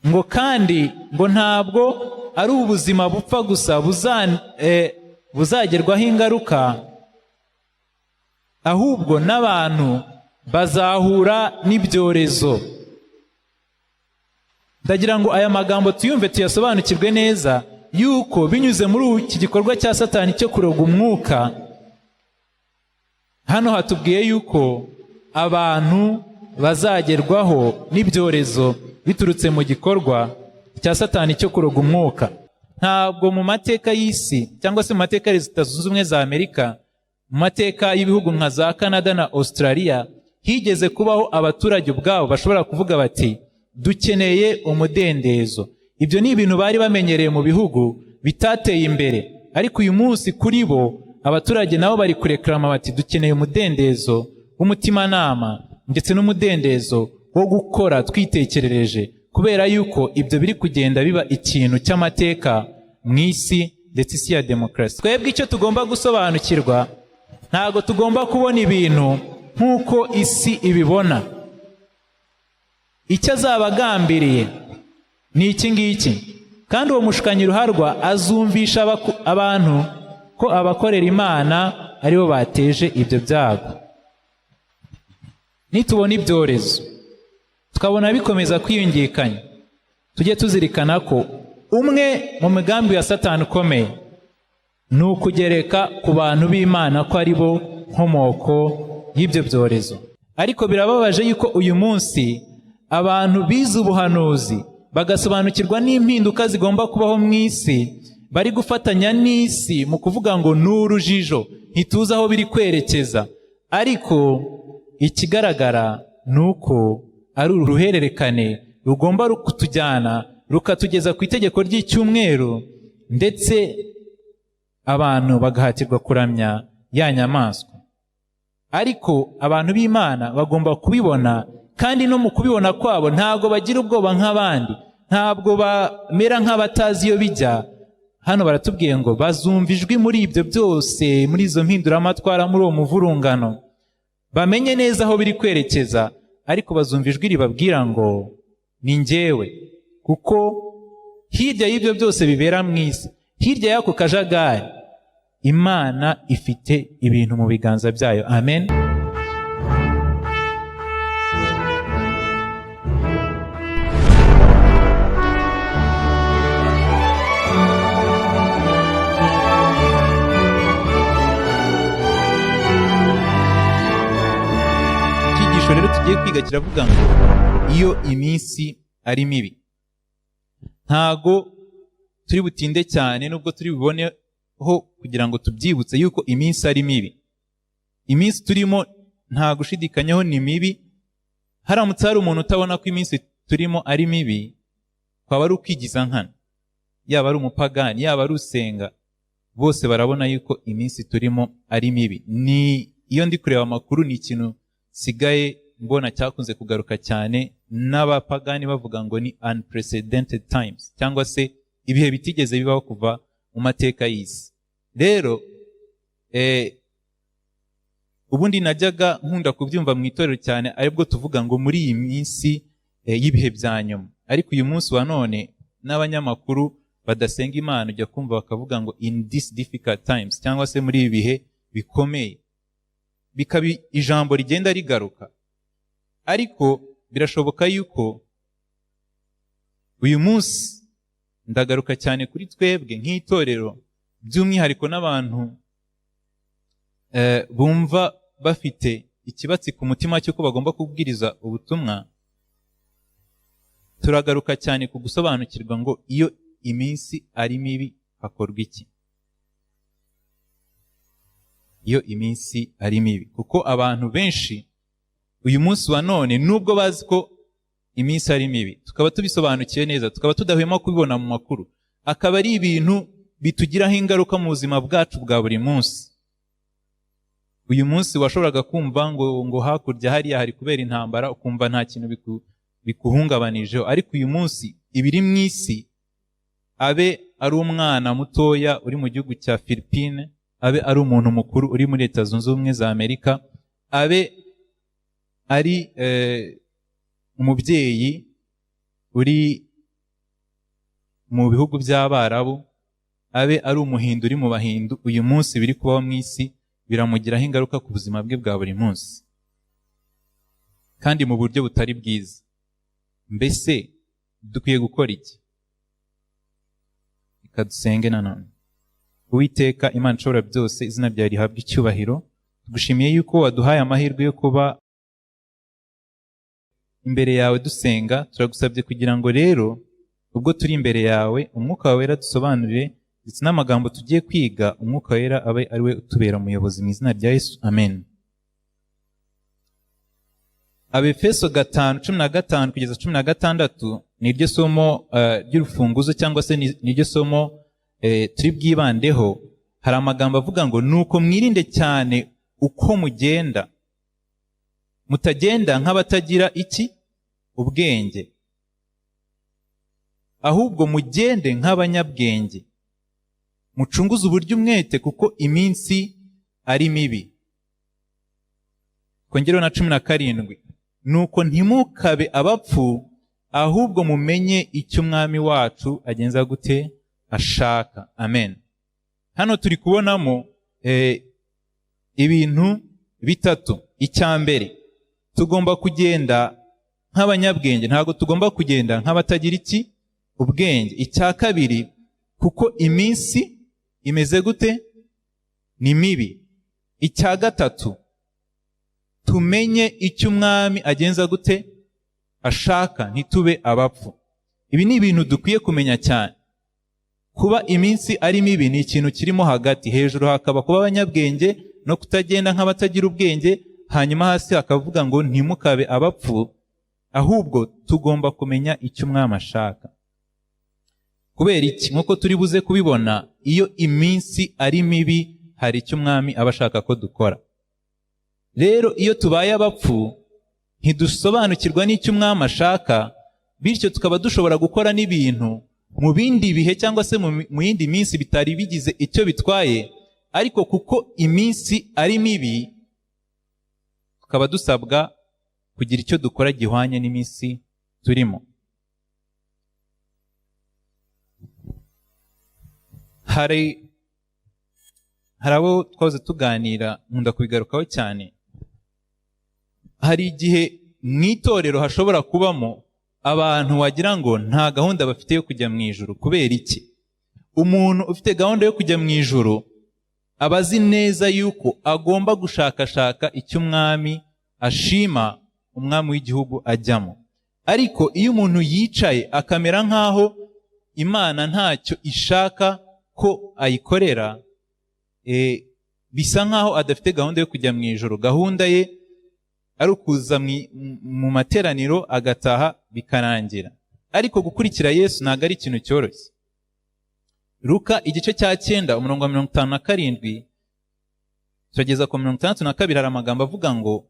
Ngo kandi ngo ntabwo ari ubuzima bupfa gusa buzagerwaho ingaruka, ahubwo n'abantu bazahura n'ibyorezo. Ndagira ngo aya magambo tuyumve, tuyasobanukirwe neza, yuko binyuze muri iki gikorwa cya Satani cyo kuroga umwuka, hano hatubwiye yuko abantu bazagerwaho n'ibyorezo biturutse mu gikorwa cya Satani cyo kuroga umwuka. Ntabwo mu mateka y'isi, cyangwa se mu mateka ya Leta Zunze Ubumwe za Amerika, mu mateka y'ibihugu nka za Canada na Australia, higeze kubaho abaturage ubwabo bashobora kuvuga bati: "Dukeneye umudendezo." Ibyo ni ibintu bari bamenyereye mu bihugu bitateye imbere, ariko uyu munsi kuri bo abaturage nabo bari kurekarama bati: "Dukeneye umudendezo w'umutimanama ndetse n'umudendezo wo gukora twitekerereje," kubera yuko ibyo biri kugenda biba ikintu cy'amateka mu isi, ndetse isi ya demokarasi. Twebwe icyo tugomba gusobanukirwa, ntabwo tugomba kubona ibintu nk'uko isi ibibona. Icyo azaba agambiriye ni iki ngiki: kandi uwo mushukanyi ruharwa azumvisha abantu ko abakorera Imana aribo bateje ibyo byago. Nitubona ibyorezo, tukabona bikomeza kwiyungikanya, tujye tuzirikana ko umwe mu migambi ya Satani ukomeye ni ukugereka ku bantu b'Imana ko ari bo nkomoko y'ibyo byorezo. Ariko birababaje yuko uyu munsi abantu bize ubuhanuzi, bagasobanukirwa n'impinduka zigomba kubaho mu isi, bari gufatanya n'isi mu kuvuga ngo ni urujijo, ntituzi aho biri kwerekeza. Ariko ikigaragara ni uko ari uruhererekane rugomba kutujyana rukatugeza ku itegeko ry'icyumweru, ndetse abantu bagahatirwa kuramya ya nyamaswa. Ariko abantu b'Imana bagomba kubibona, kandi no mu kubibona kwabo ntabwo bagira ubwoba nk'abandi, ntabwo bamera nk'abatazi iyo bijya. Hano baratubwiye ngo bazumva ijwi muri ibyo byose, muri izo mpinduramatwara, muri uwo muvurungano, bamenye neza aho biri kwerekeza, ariko bazumva ijwi ribabwira ngo: "Ni njyewe." Kuko hirya y'ibyo byose bibera mu isi, hirya y'ako kajagari, Imana ifite ibintu mu biganza byayo. Amen. Icyigisho rero tugiye kwiga kiravuga ngo iyo iminsi ari mibi. Ntago turi butinde cyane, nubwo turi buboneho kugira ngo tubyibutse yuko iminsi ari mibi. Iminsi turimo, nta gushidikanyaho, ni mibi. Haramutse hari umuntu utabona ko iminsi turimo ari mibi, kwaba ari ukwigiza nkana. Yaba ari umupagani, yaba ari usenga, bose barabona yuko iminsi turimo ari mibi. Ni iyo ndi kureba amakuru, ni ikintu sigaye mbona cyakunze kugaruka cyane, n'abapagani bavuga ngo ni unprecedented times, cyangwa se ibihe bitigeze bibaho kuva mu mateka y'isi. Rero ubundi najyaga nkunda kubyumva mu itorero cyane, aribwo tuvuga ngo muri iyi minsi y'ibihe bya nyuma. Ariko uyu munsi wa none n'abanyamakuru badasenga Imana ujya kumva bakavuga ngo "in this difficult times", cyangwa se muri ibi bihe bikomeye, bikaba ijambo rigenda rigaruka. Ariko birashoboka yuko uyu munsi ndagaruka cyane kuri twebwe nk'itorero, by'umwihariko n'abantu bumva bafite ikibatsi ku mutima cy'uko bagomba kubwiriza ubutumwa. Turagaruka cyane ku gusobanukirwa ngo iyo iminsi ari mibi hakorwa iki? Iyo iminsi ari mibi, kuko abantu benshi uyu munsi wa none, nubwo bazi ko iminsi ari mibi, tukaba tubisobanukiwe neza, tukaba tudahwema kubibona mu makuru, akaba ari ibintu bitugiraho ingaruka mu buzima bwacu bwa buri munsi. Uyu munsi washoboraga kumva ngo hakurya hariya hari kubera intambara, ukumva nta kintu bikuhungabanijeho. Ariko uyu munsi ibiri mu isi, abe ari umwana mutoya uri mu gihugu cya Philippine, abe ari umuntu mukuru uri muri Leta Zunze Ubumwe za Amerika, abe ari umubyeyi uri mu bihugu by'Abarabu, abe ari Umuhindu uri mu Bahindu, uyu munsi biri kubaho mu isi biramugiraho ingaruka ku buzima bwe bwa buri munsi, kandi mu buryo butari bwiza. Mbese dukwiye gukora iki? Reka dusenge nanone. Uwiteka Imana ishobora byose, izina ryawe rihabwa icyubahiro. Tugushimiye yuko waduhaye amahirwe yo kuba imbere yawe dusenga. Turagusabye kugira ngo rero ubwo turi imbere yawe, Umwuka wawe Wera dusobanurire, ndetse n'amagambo tugiye kwiga, Umwuka Wera abe ari we utubera umuyobozi. Mu izina rya Yesu, amen. Abefeso 5:15 kugeza 16 ni iryo somo ry'urufunguzo, cyangwa se ni iryo somo turi bwibandeho. Hari amagambo avuga ngo: "Nuko mwirinde cyane uko mugenda, mutagenda nk'abatagira iki? Ubwenge, ahubwo mugende nk'abanyabwenge, mucunguze uburyo umwete, kuko iminsi ari mibi." Kongereho na 17: "Nuko ntimukabe abapfu, ahubwo mumenye icyo Umwami wacu agenza gute? Ashaka." Amen. Hano turi kubonamo ibintu bitatu. Icya mbere, tugomba kugenda nk'abanyabwenge, ntabwo tugomba kugenda nk'abatagira iki? Ubwenge. Icya kabiri, kuko iminsi imeze gute? Ni mibi. Icya gatatu, tumenye icyo Umwami agenza gute? Ashaka, ntitube abapfu. Ibi ni ibintu dukwiye kumenya cyane. Kuba iminsi ari mibi ni ikintu kirimo hagati. Hejuru hakaba kuba abanyabwenge no kutagenda nk'abatagira ubwenge, hanyuma hasi hakavuga ngo ntimukabe abapfu, ahubwo tugomba kumenya icyo Umwami ashaka. Kubera iki? Nk'uko turi buze kubibona, iyo iminsi ari mibi hari icyo Umwami aba ashaka ko dukora. Rero iyo tubaye abapfu, ntidusobanukirwa n'icyo Umwami ashaka, bityo tukaba dushobora gukora n'ibintu mu bindi bihe cyangwa se mu yindi minsi bitari bigize icyo bitwaye, ariko kuko iminsi ari mibi, tukaba dusabwa kugira icyo dukora gihwanye n'iminsi turimo. Hari abo twahoze tuganira, nkunda kubigarukaho cyane. Hari igihe mu itorero hashobora kubamo abantu wagira ngo nta gahunda bafite yo kujya mu ijuru. Kubera iki? Umuntu ufite gahunda yo kujya mu ijuru aba azi neza yuko agomba gushakashaka icyo Umwami ashima, Umwami w'igihugu ajyamo. Ariko iyo umuntu yicaye akamera nk'aho Imana ntacyo ishaka ko ayikorera, bisa nk'aho adafite gahunda yo kujya mu ijuru. Gahunda ye ari ukuza mu materaniro agataha bikarangira. Ariko gukurikira Yesu ntabwo ari ikintu cyoroshye. Luka igice cya 9, umurongo wa 57 turageza ku 62, hari amagambo avuga ngo: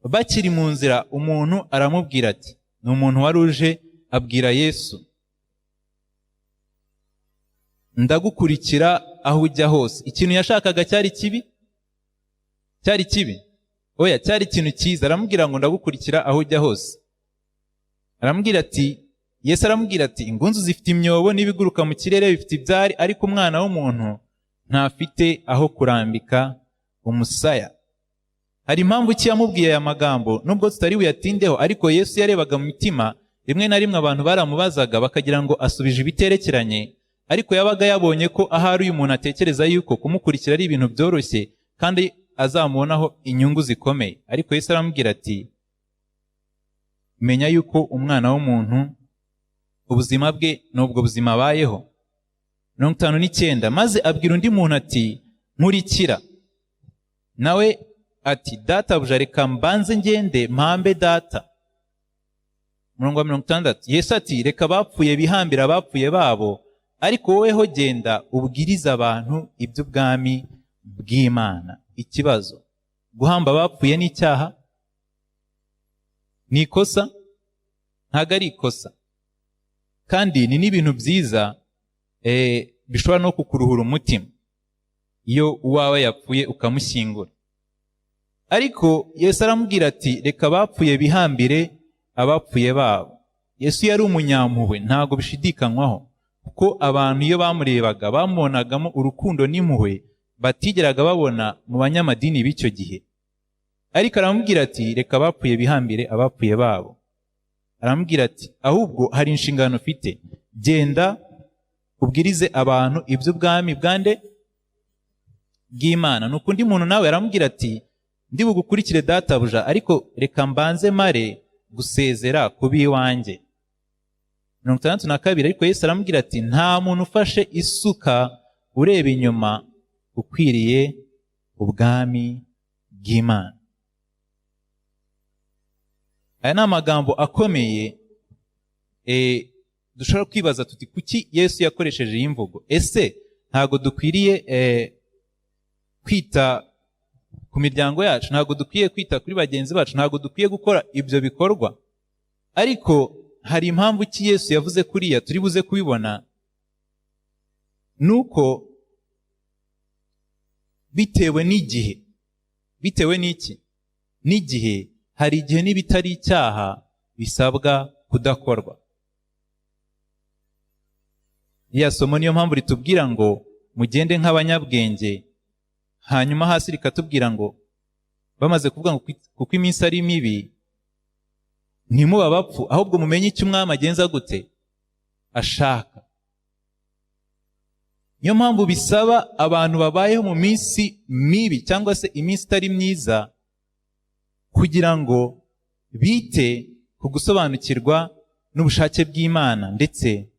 "Bakiri mu nzira, umuntu aramubwira ati," ni umuntu wari uje abwira Yesu, "Ndagukurikira aho ujya hose." Ikintu yashakaga cyari kibi? Cyari kibi? Oya, cyari ikintu cyiza. Aramubwira ngo: "Ndagukurikira aho ujya hose." Aramubwira ati, Yesu aramubwira ati: "Ingunzu zifite imyobo n'ibiguruka mu kirere bifite ibyari, ariko Umwana w'umuntu ntafite aho kurambika umusaya." Hari impamvu ki yamubwiye aya magambo, nubwo tutari buyatindeho, ariko Yesu yarebaga mu mitima. Rimwe na rimwe abantu baramubazaga bakagira ngo asubije ibiterekeranye, ariko yabaga yabonye ko ahari uyu muntu atekereza yuko kumukurikira ari ibintu byoroshye kandi azamubonaho inyungu zikomeye. Ariko Yesu aramubwira ati: "Menya yuko Umwana w'umuntu ubuzima bwe n'ubwo buzima abayeho." 59: "Maze abwira undi muntu ati: 'Nkurikira.' Nawe ati: 'Databuja, reka mbanze ngende mpambe data.'" Umurongo wa 60, Yesu ati: "Reka abapfuye bihambira abapfuye babo, ariko woweho genda ubwirize abantu iby'ubwami bw'Imana." Ikibazo: guhamba abapfuye ni icyaha? Ni ikosa? Ntabwo ari ikosa, kandi ni n'ibintu byiza, bishobora no kukuruhura umutima iyo uwawe yapfuye ukamushyingura. Ariko Yesu aramubwira ati: "Reka abapfuye bihambire abapfuye babo." Yesu yari umunyampuhwe, ntabwo bishidikanywaho. Kuko abantu iyo bamurebaga bamubonagamo urukundo n'impuhwe batigeraga babona mu banyamadini b'icyo gihe. Ariko aramubwira ati: "Reka abapfuye bihambire abapfuye babo." Aramubwira ati: "Ahubwo hari inshingano ufite, genda ubwirize abantu iby'ubwami bwande? Bw'Imana." Nuko undi muntu nawe aramubwira ati: "Ndi bugukurikire, databuja, ariko reka mbanze mare gusezera ku b'iwanjye." 62. Ariko Yesu aramubwira ati: "Nta muntu ufashe isuka ureba inyuma ukwiriye ubwami bw'Imana." Aya ni amagambo akomeye. Dushobora kwibaza tuti: "Kuki Yesu yakoresheje iyi mvugo? Ese ntabwo dukwiriye kwita ku miryango yacu? Ntabwo dukwiye kwita kuri bagenzi bacu? Ntabwo dukwiye gukora ibyo bikorwa?" Ariko hari impamvu ki Yesu yavuze kuriya. Turi buze kubibona, nuko bitewe n'igihe, bitewe n'iki? N'igihe. Hari igihe n'ibitari icyaha bisabwa kudakorwa. Iriya somo niyo mpamvu ritubwira ngo mugende nk'abanyabwenge, hanyuma hasi rikatubwira ngo bamaze kuvuga ngo kuko iminsi ari mibi, ntimube abapfu, ahubwo mumenye icyo umwami agenza gute? Ashaka. Niyo mpamvu bisaba abantu babayeho mu minsi mibi cyangwa se iminsi itari myiza kugira ngo bite ku gusobanukirwa n'ubushake bw'Imana ndetse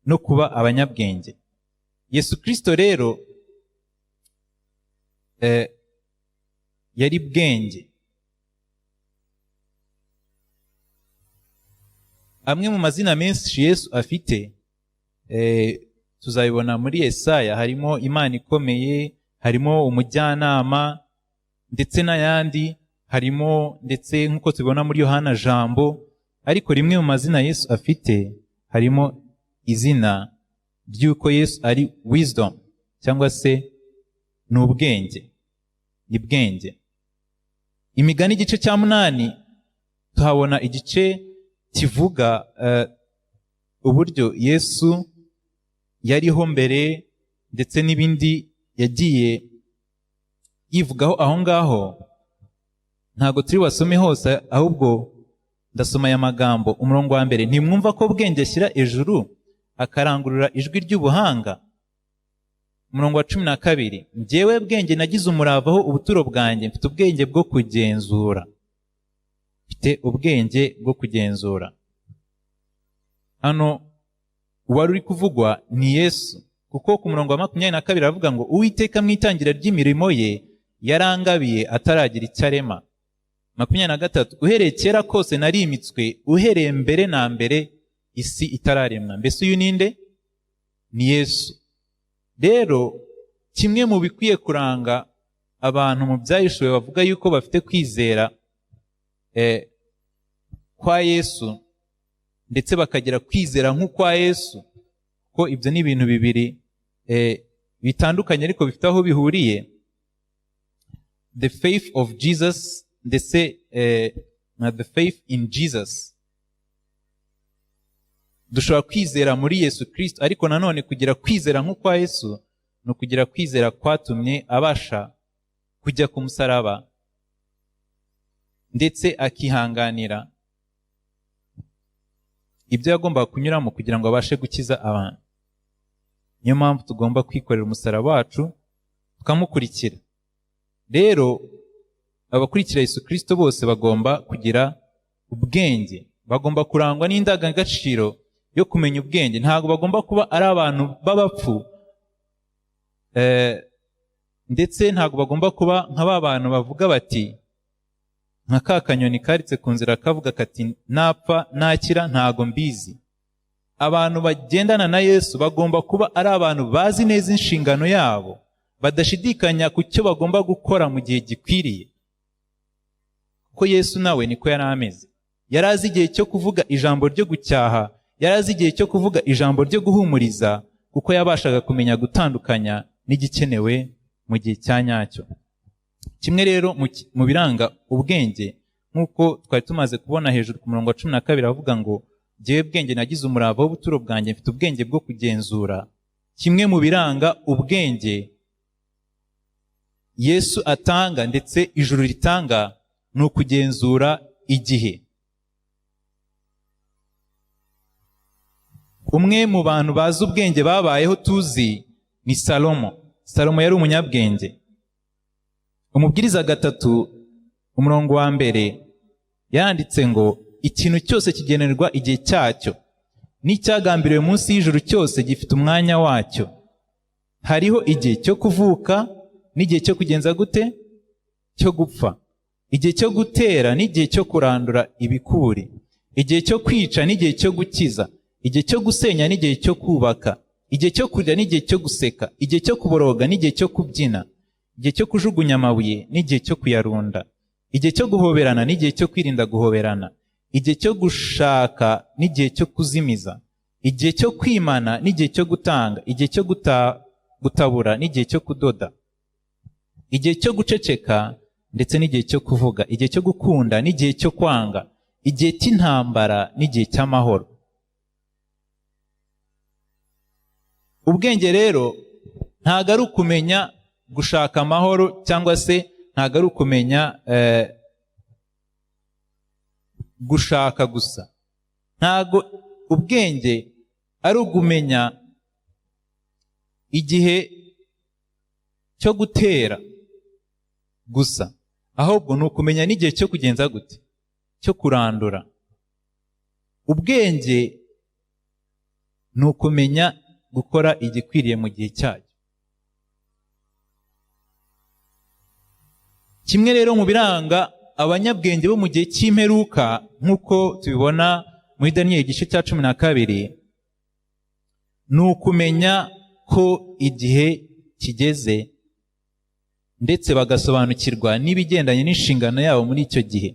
no kuba abanyabwenge. Yesu Kirisito rero yari bwenge. Amwe mu mazina menshi Yesu afite tuzabibona muri Yesaya, harimo Imana ikomeye, harimo umujyanama ndetse n'ayandi, harimo ndetse nk'uko tubibona muri Yohana Jambo. Ariko rimwe mu mazina Yesu afite harimo izina ry'uko Yesu ari wisdom, cyangwa se ni ubwenge, ni bwenge. Imigani igice cya 8 tuhabona igice kivuga uburyo Yesu yariho mbere ndetse n'ibindi yagiye yivugaho aho ngaho. Ntabwo turi basome hose, ahubwo ndasoma aya magambo. Umurongo wa 1: "Ntimwumva ko bwenge ashyira ejuru akarangurura ijwi ry'ubuhanga?" Umurongo wa 12: "Njyewe bwenge nagize umurava aho ubuturo bwanjye, mfite ubwenge bwo kugenzura." Mfite ubwenge bwo kugenzura. Hano uwari uri kuvugwa ni Yesu, kuko ku murongo wa 22 aravuga ngo: "Uwiteka mu itangira ry'imirimo ye yarangabiye ataragira icyo arema." 23: "Uhereye kera kose narimitswe, uhereye mbere na mbere isi itararemwa." Mbese uyu ninde? Ni Yesu. Rero kimwe mu bikwiye kuranga abantu mu byahishuwe bavuga yuko bafite kwizera kwa Yesu, ndetse bakagira kwizera nk'ukwa Yesu, ko ibyo ni ibintu bibiri bitandukanye ariko bifite aho bihuriye, the faith of Jesus ndetse na the faith in Jesus. Dushobora kwizera muri Yesu Kristo, ariko nanone kugira kwizera nk'ukwa Yesu ni ukugira kwizera kwatumye abasha kujya ku musaraba ndetse akihanganira ibyo yagombaga kunyuramo kugira ngo abashe gukiza abantu. Niyo mpamvu tugomba kwikorera umusaraba wacu tukamukurikira. Rero abakurikira Yesu Kristo bose bagomba kugira ubwenge, bagomba kurangwa n'indangagaciro yo kumenya ubwenge. Ntabwo bagomba kuba ari abantu b'abapfu, ndetse ntabwo bagomba kuba nka ba bantu bavuga bati, nka ka kanyoni karitse ku nzira kavuga kati: "Napfa nakira ntago mbizi." Abantu bagendana na Yesu bagomba kuba ari abantu bazi neza inshingano yabo, badashidikanya ku cyo bagomba gukora mu gihe gikwiriye, kuko Yesu nawe niko yari ameze. Yari azi igihe cyo kuvuga ijambo ryo gucyaha, yari azi igihe cyo kuvuga ijambo ryo guhumuriza, kuko yabashaga kumenya gutandukanya n'igikenewe mu gihe cya nyacyo. Kimwe rero mu biranga ubwenge, nk'uko twari tumaze kubona hejuru ku murongo wa 12, avuga ngo Jyewe bwenge nagize umurava w'ubuturo bwanjye, mfite ubwenge bwo kugenzura. Kimwe mu biranga ubwenge Yesu atanga ndetse ijuru ritanga ni ukugenzura igihe. Umwe mu bantu bazi ubwenge babayeho tuzi ni Salomo. Salomo yari umunyabwenge. Umubwiriza 3 umurongo wa 1 yanditse ngo ikintu cyose kigenerwa igihe cyacyo, n'icyagambiriwe munsi y'ijuru cyose gifite umwanya wacyo. Hariho igihe cyo kuvuka n'igihe cyo kugenza gute? Cyo gupfa. Igihe cyo gutera n'igihe cyo kurandura ibikuri. Igihe cyo kwica n'igihe cyo gukiza. Igihe cyo gusenya n'igihe cyo kubaka. Igihe cyo kurira n'igihe cyo guseka. Igihe cyo kuboroga n'igihe cyo kubyina. Igihe cyo kujugunya amabuye n'igihe cyo kuyarunda. Igihe cyo guhoberana n'igihe cyo kwirinda guhoberana. Igihe cyo gushaka n'igihe cyo kuzimiza. Igihe cyo kwimana n'igihe cyo gutanga. Igihe cyo gutabura n'igihe cyo kudoda. Igihe cyo guceceka ndetse n'igihe cyo kuvuga. Igihe cyo gukunda n'igihe cyo kwanga. Igihe cy'intambara n'igihe cy'amahoro. Ubwenge rero ntago ari ukumenya gushaka amahoro, cyangwa se ntago ari ukumenya gushaka gusa. Ntago ubwenge ari ugumenya igihe cyo gutera gusa, ahubwo ni ukumenya n'igihe cyo kugenza gute, cyo kurandura. Ubwenge ni ukumenya gukora igikwiriye mu gihe cyacyo. Kimwe rero mu biranga abanyabwenge bo mu gihe cy'imperuka, nk'uko tubibona muri Daniyeli igice cya 12, ni ukumenya ko igihe kigeze, ndetse bagasobanukirwa n'ibigendanye n'inshingano yabo muri icyo gihe.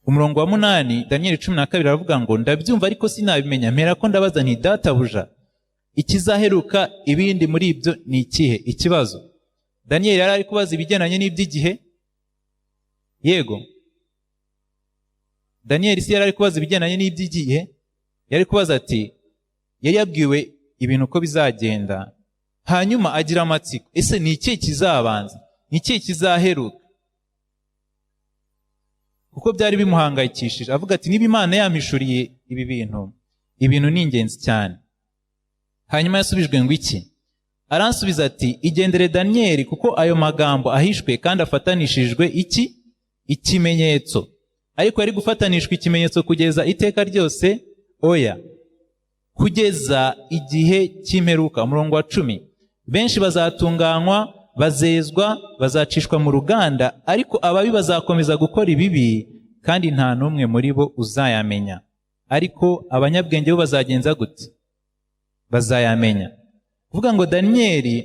Umurongo wa 8, Daniyeli 12 aravuga ngo ndabyumva ariko sinabimenya, mpera ko ndabaza nti databuja, ikizaheruka ibindi muri ibyo ni ikihe? Ikibazo Daniyeli yari ari kubaza ibigendanye n'iby'igihe. Yego, Daniyeli si yari ari kubaza ibigendanye n'iby'igihe, yari kubaza ati yari yabwiwe ibintu uko bizagenda, hanyuma agira amatsiko, ese ni ikihe kizabanza, ni ikihe kizaheruka? Kuko byari bimuhangayikishije, avuga ati niba Imana yampishuriye ibi bintu, ibintu ni ingenzi cyane. Hanyuma yasubijwe ngo iki? Aransubiza ati igendere Daniyeli, kuko ayo magambo ahishwe kandi afatanishijwe iki? Ikimenyetso. Ariko yari gufatanishwa ikimenyetso kugeza iteka ryose? Oya, kugeza igihe cy'imperuka. Umurongo wa 10, benshi bazatunganywa, bazezwa, bazacishwa mu ruganda, ariko ababi bazakomeza gukora ibibi, kandi nta n'umwe muri bo uzayamenya. Ariko abanyabwenge bo bazagenza gute? Bazayamenya. Kuvuga ngo Daniyeli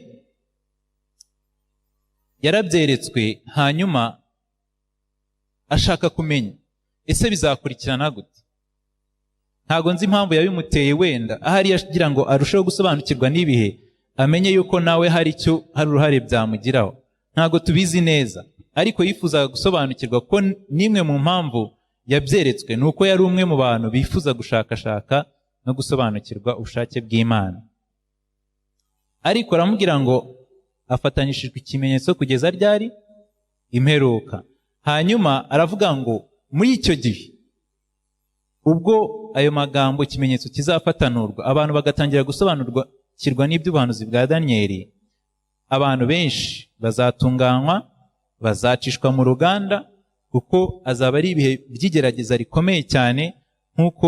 yarabyeretswe, hanyuma ashaka kumenya ese bizakurikirana gute. Ntago nzi impamvu yabimuteye, wenda ahari yagira ngo arusheho gusobanukirwa n'ibihe, amenye yuko nawe hari icyo, hari uruhare byamugiraho. Ntago tubizi neza, ariko yifuzaga gusobanukirwa ko nimwe mu mpamvu yabyeretswe nuko yari umwe mu bantu bifuza gushakashaka no gusobanukirwa ubushake bw'Imana. Ariko aramubwira ngo afatanyishijwe ikimenyetso kugeza ryari? Imperuka. Hanyuma aravuga ngo muri icyo gihe ubwo ayo magambo ikimenyetso kizafatanurwa, abantu bagatangira gusobanukirwa n'iby'ubuhanuzi bwa Daniyeli, abantu benshi bazatunganywa, bazacishwa mu ruganda, kuko azaba ari ibihe by'igerageza rikomeye cyane, nk'uko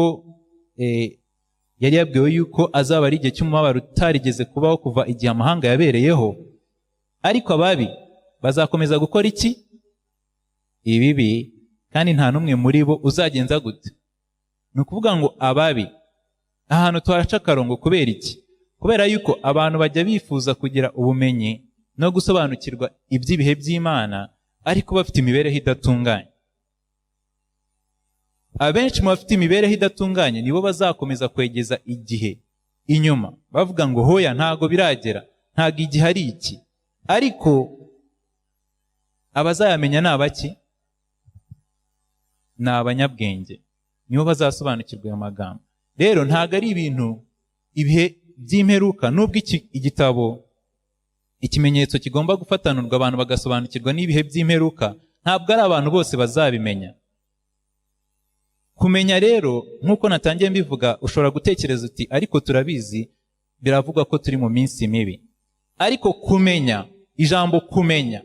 yari yabwiwe yuko azaba ari igihe cy'umubabaro utarigeze kubaho kuva igihe amahanga yabereyeho. Ariko ababi bazakomeza gukora iki? Ibibi, kandi nta n'umwe muri bo uzagenza gute? Ni ukuvuga ngo ababi, ahantu twaca akarongo. Kubera iki? Kubera yuko abantu bajya bifuza kugira ubumenyi no gusobanukirwa iby'ibihe by'Imana, ariko bafite imibereho idatunganye. Abenshi mu bafite imibereho idatunganye nibo bazakomeza kwegeza igihe inyuma, bavuga ngo hoya ntago biragera, ntago igihe ari iki. Ariko abazayamenya ni abaki? Ni abanyabwenge. Nibo bazasobanukirwa ayo magambo. Rero ntabwo ari ibintu, ibihe by'imperuka, nubwo igitabo ikimenyetso kigomba gufatanurwa, abantu bagasobanukirwa n'ibihe by'imperuka, ntabwo ari abantu bose bazabimenya. Kumenya rero, nk'uko natangiye mbivuga, ushobora gutekereza uti: "Ariko turabizi, biravugwa ko turi mu minsi mibi." Ariko kumenya, ijambo kumenya,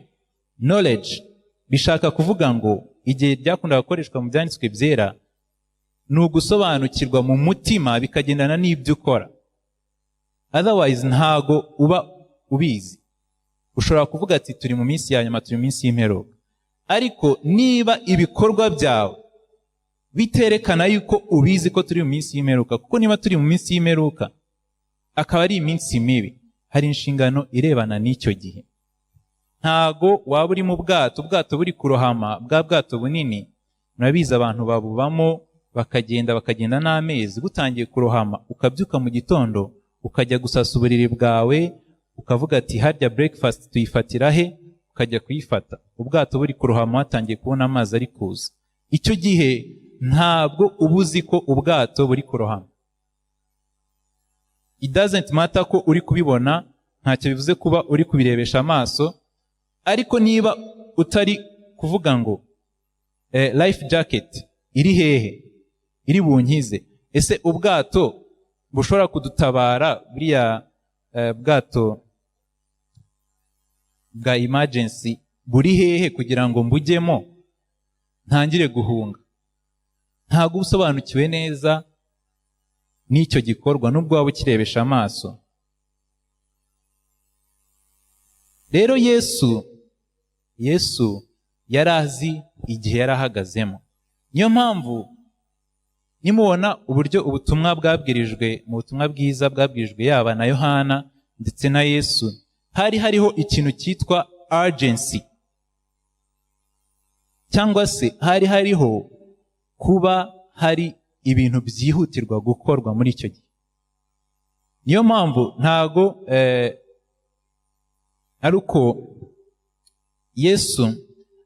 knowledge, bishaka kuvuga ngo, igihe ryakundaga gukoreshwa mu Byanditswe Byera, ni ugusobanukirwa mu mutima bikagendana n'ibyo ukora. Otherwise ntago uba ubizi. Ushobora kuvuga ati: "Turi mu minsi ya nyuma, turi mu minsi y'imperuka," ariko niba ibikorwa byawe biterekana yuko ubizi ko turi mu minsi y'imperuka, kuko niba turi mu minsi y'imperuka akaba ari iminsi mibi, hari inshingano irebana n'icyo gihe. Ntago waba uri mu bwato, ubwato buri kurohama, bwa bwato bunini murabizi, abantu babubamo bakagenda, bakagenda n'amezi, butangiye kurohama, ukabyuka mu gitondo ukajya gusasa uburiri bwawe, ukavuga ati: "Harya breakfast tuyifatira he?" Ukajya kuyifata ubwato buri kurohama, watangiye kubona amazi ari kuza. Icyo gihe ntabwo uba uzi ko ubwato buri kurohama. It doesn't matter ko uri kubibona, ntacyo bivuze kuba uri kubirebesha amaso. Ariko niba utari kuvuga ngo "Life jacket iri hehe iri bunkize? Ese ubwato bushobora kudutabara, buriya bwato bwa emergency buri hehe kugira ngo mbujyemo ntangire guhunga?" Ntabwo uba usobanukiwe neza n'icyo gikorwa, nubwo waba ukirebesha amaso. Rero Yesu yari azi igihe yari ahagazemo. Niyo mpamvu nimubona uburyo ubutumwa bwabwirijwe mu butumwa bwiza bwabwirijwe yaba na Yohana ndetse na Yesu, hari hariho ikintu cyitwa urgency, cyangwa se hari hariho kuba hari ibintu byihutirwa gukorwa muri icyo gihe. Niyo mpamvu ntago ari uko Yesu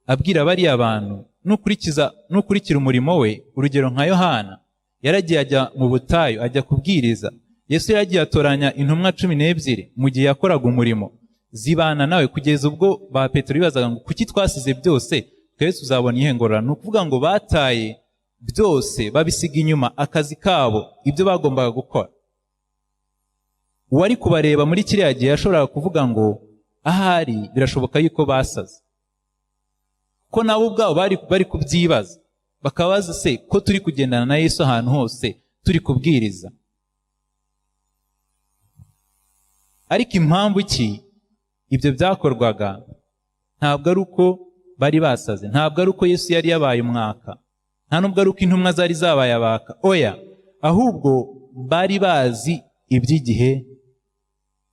abwira bariya bantu, nukurikiza, nukurikira umurimo we. Urugero nka Yohana yaragiye ajya mu butayu, ajya kubwiriza. Yesu yaragiye atoranya intumwa 12 mu gihe yakoraga umurimo, zibana nawe kugeza ubwo ba Petero bibazaga ngo: "Kuki twasize byose? Twese tuzabona iyihe ngororano?" Ni ukuvuga ngo bataye byose, babisiga inyuma, akazi kabo, ibyo bagombaga gukora. Uwari kubareba muri kiriya gihe yashoboraga kuvuga ngo ahari birashoboka yuko basaze, ko nabo ubwabo bari kubyibaza, bakabaza se ko turi kugendana na Yesu ahantu hose turi kubwiriza. Ariko impamvu ki ibyo byakorwaga, ntabwo ari uko bari basaze, ntabwo ari uko Yesu yari yabaye umwaka, nta nubwo ari uko intumwa zari zabaye abaka. Oya, ahubwo bari bazi iby'igihe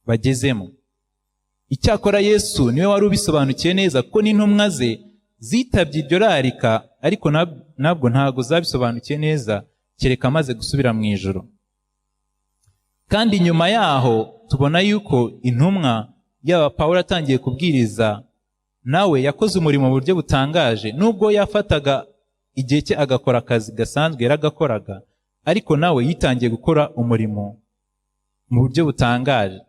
bagezemo. Icyakora Yesu niwe wari ubisobanukiwe neza, kuko n'intumwa ze zitabye iryo rarika, ariko nabwo ntabwo zabisobanukiwe neza, kereka amaze gusubira mu ijuru. Kandi nyuma yaho tubona yuko intumwa, yaba Pawulo atangiye kubwiriza, nawe yakoze umurimo mu buryo butangaje. Nubwo yafataga igihe cye agakora akazi gasanzwe yaragakoraga, ariko nawe yitangiye gukora umurimo mu buryo butangaje.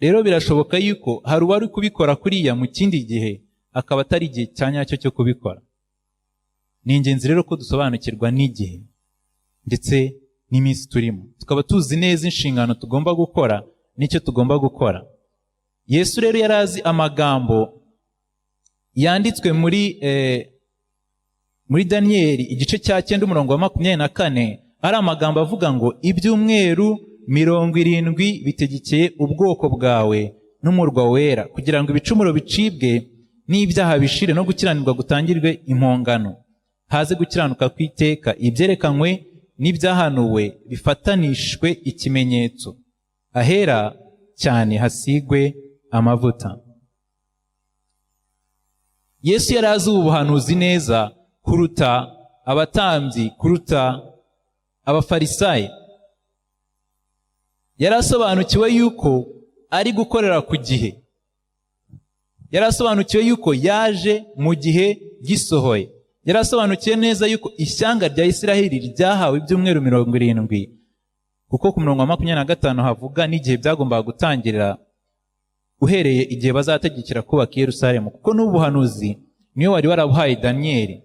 Rero birashoboka yuko hari uwari kubikora kuriya mu kindi gihe, akaba atari igihe cya nyacyo cyo kubikora. Ni ingenzi rero ko dusobanukirwa n'igihe ndetse n'iminsi turimo, tukaba tuzi neza inshingano tugomba gukora n'icyo tugomba gukora. Yesu rero yari azi amagambo yanditswe muri Daniyeli igice cya 9 umurongo wa 24, ari amagambo avuga ngo: "Ibyumweru 70 bitegekeye ubwoko bwawe n'umurwa wera, kugira ngo ibicumuro bicibwe n'ibyaha bishire, no gukiranirwa gutangirwe impongano, haze gukiranuka kw'iteka, ibyerekanywe n'ibyahanuwe bifatanishwe ikimenyetso, ahera cyane hasigwe amavuta." Yesu yari azi ubu buhanuzi neza kuruta abatambyi, kuruta Abafarisayi. Yari asobanukiwe yuko ari gukorera ku gihe, yari asobanukiwe yuko yaje mu gihe gisohoye, yari asobanukiwe yuko ari gukorera Yari asobanukiwe neza yuko ishyanga rya Isiraheli ryahawe ibyumweru 70, kuko ku murongo wa 25 havuga n'igihe byagombaga gutangirira, uhereye igihe bazategekera kubaka i Yerusalemu, kuko n'ubuhanuzi niwe wari warabuhaye Daniyeli.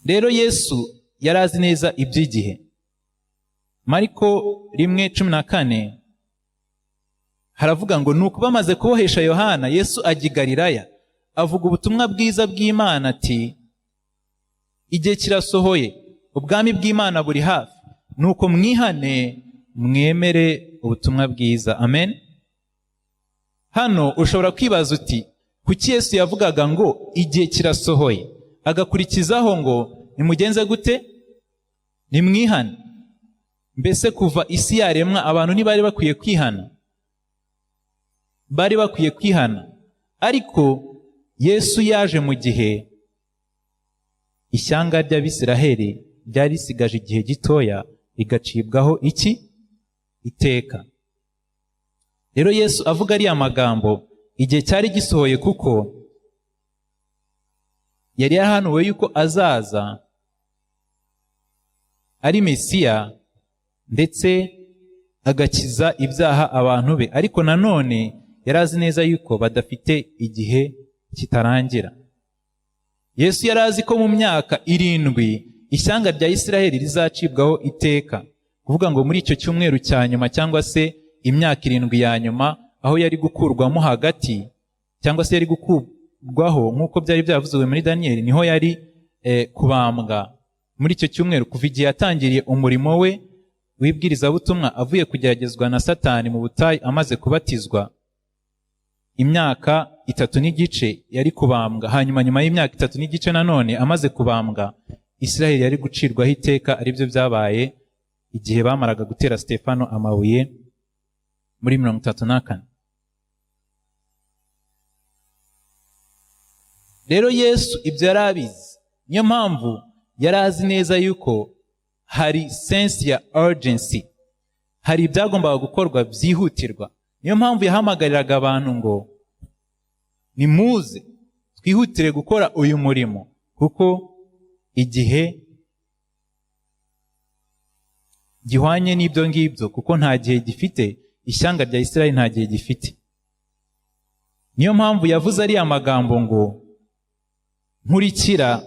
Rero Yesu yari azi neza iby'igihe. Mariko 1:14 haravuga ngo nuko bamaze kubohesha Yohana, Yesu ajya i Galilaya avuga ubutumwa bwiza bw'Imana ati igihe kirasohoye, ubwami bw'Imana buri hafi, nuko mwihane mwemere ubutumwa bwiza. Amen. Hano ushobora kwibaza uti kuki Yesu yavugaga ngo igihe kirasohoye, agakurikizaho ngo nimugenze gute? Nimwihane. Mbese kuva isi yaremwa abantu ntibari bakwiye kwihana? Bari bakwiye kwihana. Ariko Yesu yaje mu gihe ishyanga ry'Abisiraheli ryari risigaje igihe gitoya rigacibwaho iki? Iteka. Rero Yesu avuga ariya magambo igihe cyari gisohoye, kuko yari yarahanuwe yuko azaza ari Mesiya ndetse agakiza ibyaha abantu be, ariko nanone yari azi neza yuko badafite igihe kitarangira. Yesu yari azi ko mu myaka 7 ishyanga rya Isiraheli rizacibwaho iteka, kuvuga ngo muri icyo cyumweru cya nyuma cyangwa se imyaka 7 ya nyuma, aho yari gukurwamo hagati cyangwa se yari gukurwaho nk'uko byari byavuzwe muri Daniyeli, niho yari kubambwa muri icyo cyumweru, kuva igihe yatangiriye umurimo we w'ibwirizabutumwa avuye kugeragezwa na Satani mu butayu amaze kubatizwa. Imyaka 3.5 yari kubambwa, hanyuma nyuma y'imyaka 3.5 nanone amaze kubambwa, Isiraheli yari gucirwaho iteka, aribyo byabaye igihe bamaraga gutera Stefano amabuye muri 34. Rero Yesu ibyo yari abizi, niyo mpamvu yari azi neza yuko hari sense ya urgency, hari ibyagombaga gukorwa byihutirwa. Niyo mpamvu yahamagariraga abantu ngo nimuze twihutire gukora uyu murimo, kuko igihe gihwanye n'ibyo ngibyo, kuko nta gihe gifite, ishyanga rya Isiraheli nta gihe gifite. Niyo mpamvu yavuze ariya magambo ngo nkurikira,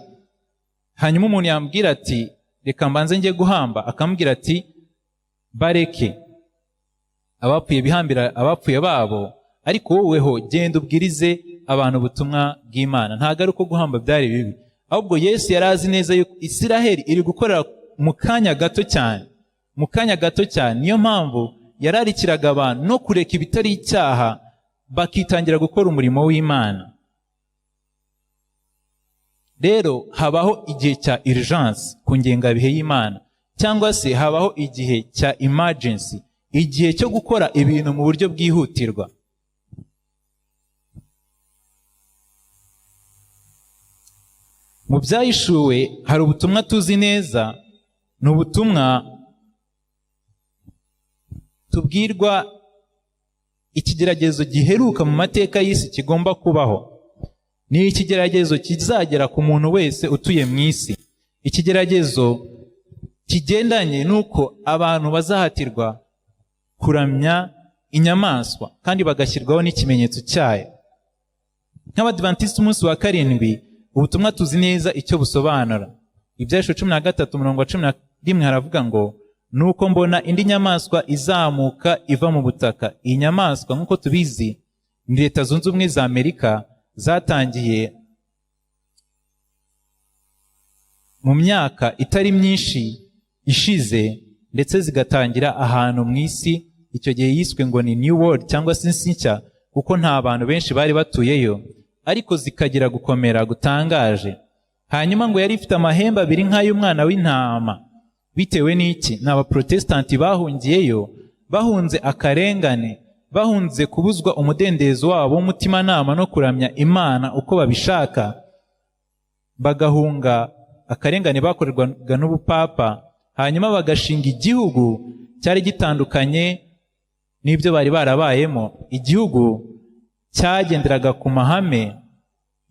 hanyuma umuntu yambwira ati reka mbanze njye guhamba, akambwira ati bareke abapfuye bihambira abapfuye babo, ariko woweho genda ubwirize abantu ubutumwa bw'Imana. Ntabwo ari uko guhamba byari bibi, ahubwo Yesu yari azi neza yuko Isiraheli iri gukorera mu kanya gato cyane, mu kanya gato cyane. Niyo mpamvu yararikiraga abantu no kureka ibitari icyaha bakitangira gukora umurimo w'Imana. Rero habaho igihe cya urgence ku ngengabihe y'Imana, cyangwa se habaho igihe cya emergency, igihe cyo gukora ibintu mu buryo bwihutirwa. Mu byahishuwe hari ubutumwa tuzi neza, ni ubutumwa tubwirwa ikigeragezo giheruka mu mateka y'isi kigomba kubaho. Ni ikigeragezo kizagera ku muntu wese utuye mu isi, ikigeragezo kigendanye n'uko abantu bazahatirwa kuramya inyamaswa kandi bagashyirwaho n'ikimenyetso cyayo. Nk'Abadiventiste umunsi wa 7, ubutumwa tuzi neza icyo busobanura. Ibyahishwe 13:11 haravuga ngo nuko mbona indi nyamaswa izamuka iva mu butaka. Iyi nyamaswa nk'uko tubizi ni Leta Zunze Ubumwe za Amerika, zatangiye mu myaka itari myinshi ishize, ndetse zigatangira ahantu mu isi icyo gihe yiswe ngo ni New World cyangwa se isi nshya, kuko nta bantu benshi bari batuyeyo, ariko zikagira gukomera gutangaje. Hanyuma ngo yari ifite amahembe abiri nk'ay'umwana w'intama. Bitewe n'iki? Ni abaprotestanti bahungiyeyo, bahunze akarengane, bahunze kubuzwa umudendezo wabo w'umutimanama no kuramya Imana uko babishaka, bagahunga akarengane bakorerwaga n'ubupapa, hanyuma bagashinga igihugu cyari gitandukanye n'ibyo bari barabayemo, igihugu cyagenderaga ku mahame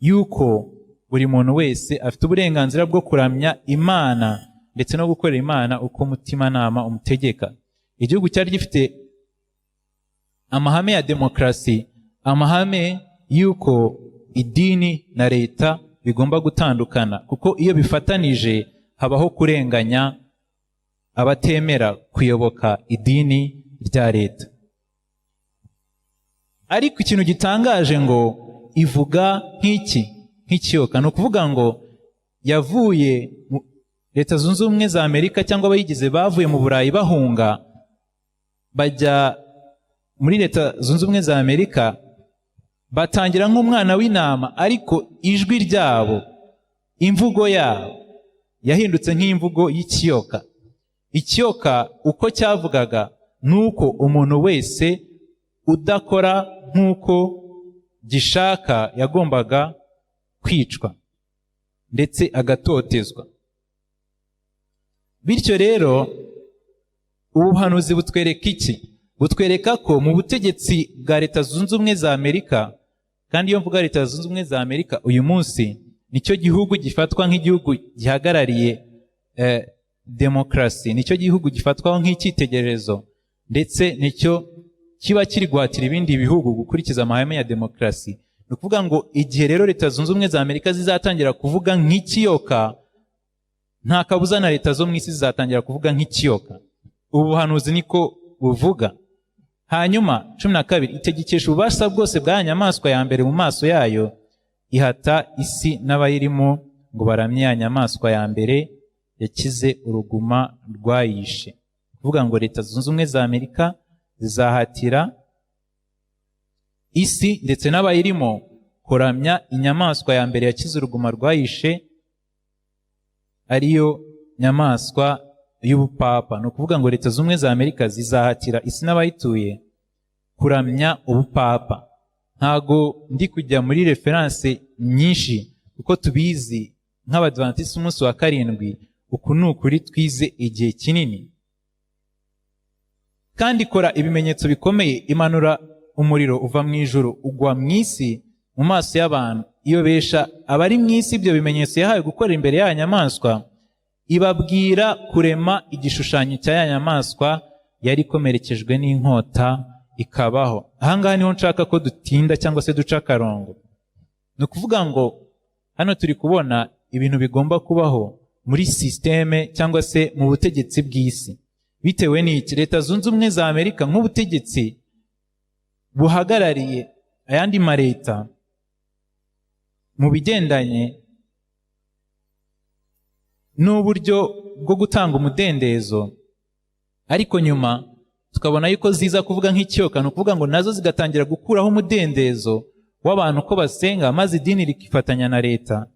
yuko buri muntu wese afite uburenganzira bwo kuramya Imana ndetse no gukorera Imana uko umutimanama umutegeka. Igihugu cyari gifite amahame ya demokarasi, amahame y'uko idini na leta bigomba gutandukana, kuko iyo bifatanije habaho kurenganya abatemera kuyoboka idini rya leta. Ariko ikintu gitangaje, ngo ivuga nk'iki? Nk'ikiyoka. Ni ukuvuga ngo yavuye Leta Zunze Ubumwe za Amerika cyangwa abayigize bavuye mu Burayi bahunga bajya muri Leta Zunze Ubumwe za Amerika, batangira nk'umwana w'intama, ariko ijwi ryabo, imvugo yabo yahindutse nk'imvugo y'ikiyoka. Ikiyoka uko cyavugaga ni uko umuntu wese udakora nk'uko gishaka yagombaga kwicwa ndetse agatotezwa. Bityo rero, ubu buhanuzi butwereka iki? Butwereka ko mu butegetsi bwa Leta Zunze Ubumwe za Amerika, kandi iyo mvuga Leta Zunze Ubumwe za Amerika uyu munsi, nicyo gihugu gifatwa nk'igihugu gihagarariye demokarasi, nicyo gihugu gifatwaho nk'icyitegererezo, ndetse nicyo kiba kiri guhatira ibindi bihugu gukurikiza amahame ya demokarasi. Ni ukuvuga ngo igihe rero Leta Zunze Ubumwe za Amerika zizatangira kuvuga nk'ikiyoka, nta kabuza na leta zo mu isi zizatangira kuvuga nk'ikiyoka. Ubu buhanuzi niko buvuga. Hanyuma 12: itegekesha ububasha bwose bwa nyamaswa ya mbere mu maso yayo, ihata isi n'abayirimo ngo baramye ya nyamaswa ya mbere yakize uruguma rwayishe. Kuvuga ngo Leta Zunze Ubumwe za Amerika zizahatira isi ndetse n'abayirimo kuramya inyamaswa ya mbere yakize uruguma rwayishe, ariyo nyamaswa y'ubupapa. Ni ukuvuga ngo Leta Zunze Ubumwe za Amerika zizahatira isi n'abayituye kuramya ubupapa. Ntago ndi kujya muri reference nyinshi kuko tubizi nk'Abadventisi umunsi wa karindwi. Uku ni ukuri twize igihe kinini. Kandi ikora ibimenyetso bikomeye, imanura umuriro uva mu ijuru ugwa mu isi mu maso y'abantu, iyobesha abari mu isi ibyo bimenyetso yahawe gukora imbere ya nyamaswa, ibabwira kurema igishushanyo cya ya nyamaswa yari ikomerekejwe n'inkota ikabaho. Ahangaha niho nshaka ko dutinda cyangwa se duca akarongo. Ni ukuvuga ngo hano turi kubona ibintu bigomba kubaho muri sisiteme cyangwa se mu butegetsi bw'isi. Bitewe n'iki? Leta Zunze Ubumwe za Amerika nk'ubutegetsi buhagarariye ayandi maleta mu bigendanye n'uburyo bwo gutanga umudendezo, ariko nyuma tukabona yuko ziza kuvuga nk'ikiyoka, ni ukuvuga ngo nazo zigatangira gukuraho umudendezo w'abantu ko basenga, maze idini rikifatanya na leta,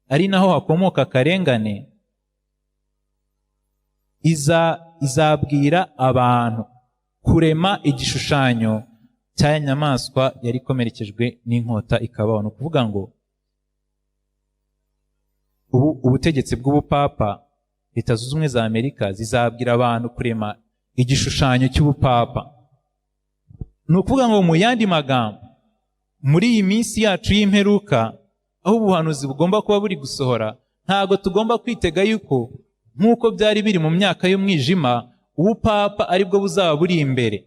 ari naho hakomoka akarengane. Izabwira abantu kurema igishushanyo cya nyamaswa yari ikomerekejwe n'inkota ikabaho. Ni ukuvuga ngo ubu ubutegetsi bw'ubupapa, Leta Zunze Ubumwe za Amerika zizabwira abantu kurema igishushanyo cy'ubupapa. Ni ukuvuga ngo mu yandi magambo, muri iyi minsi yacu y'imperuka, aho ubuhanuzi bugomba kuba buri gusohora, ntabwo tugomba kwitega yuko nk'uko byari biri mu myaka y'umwijima, ubupapa aribwo buzaba buri imbere,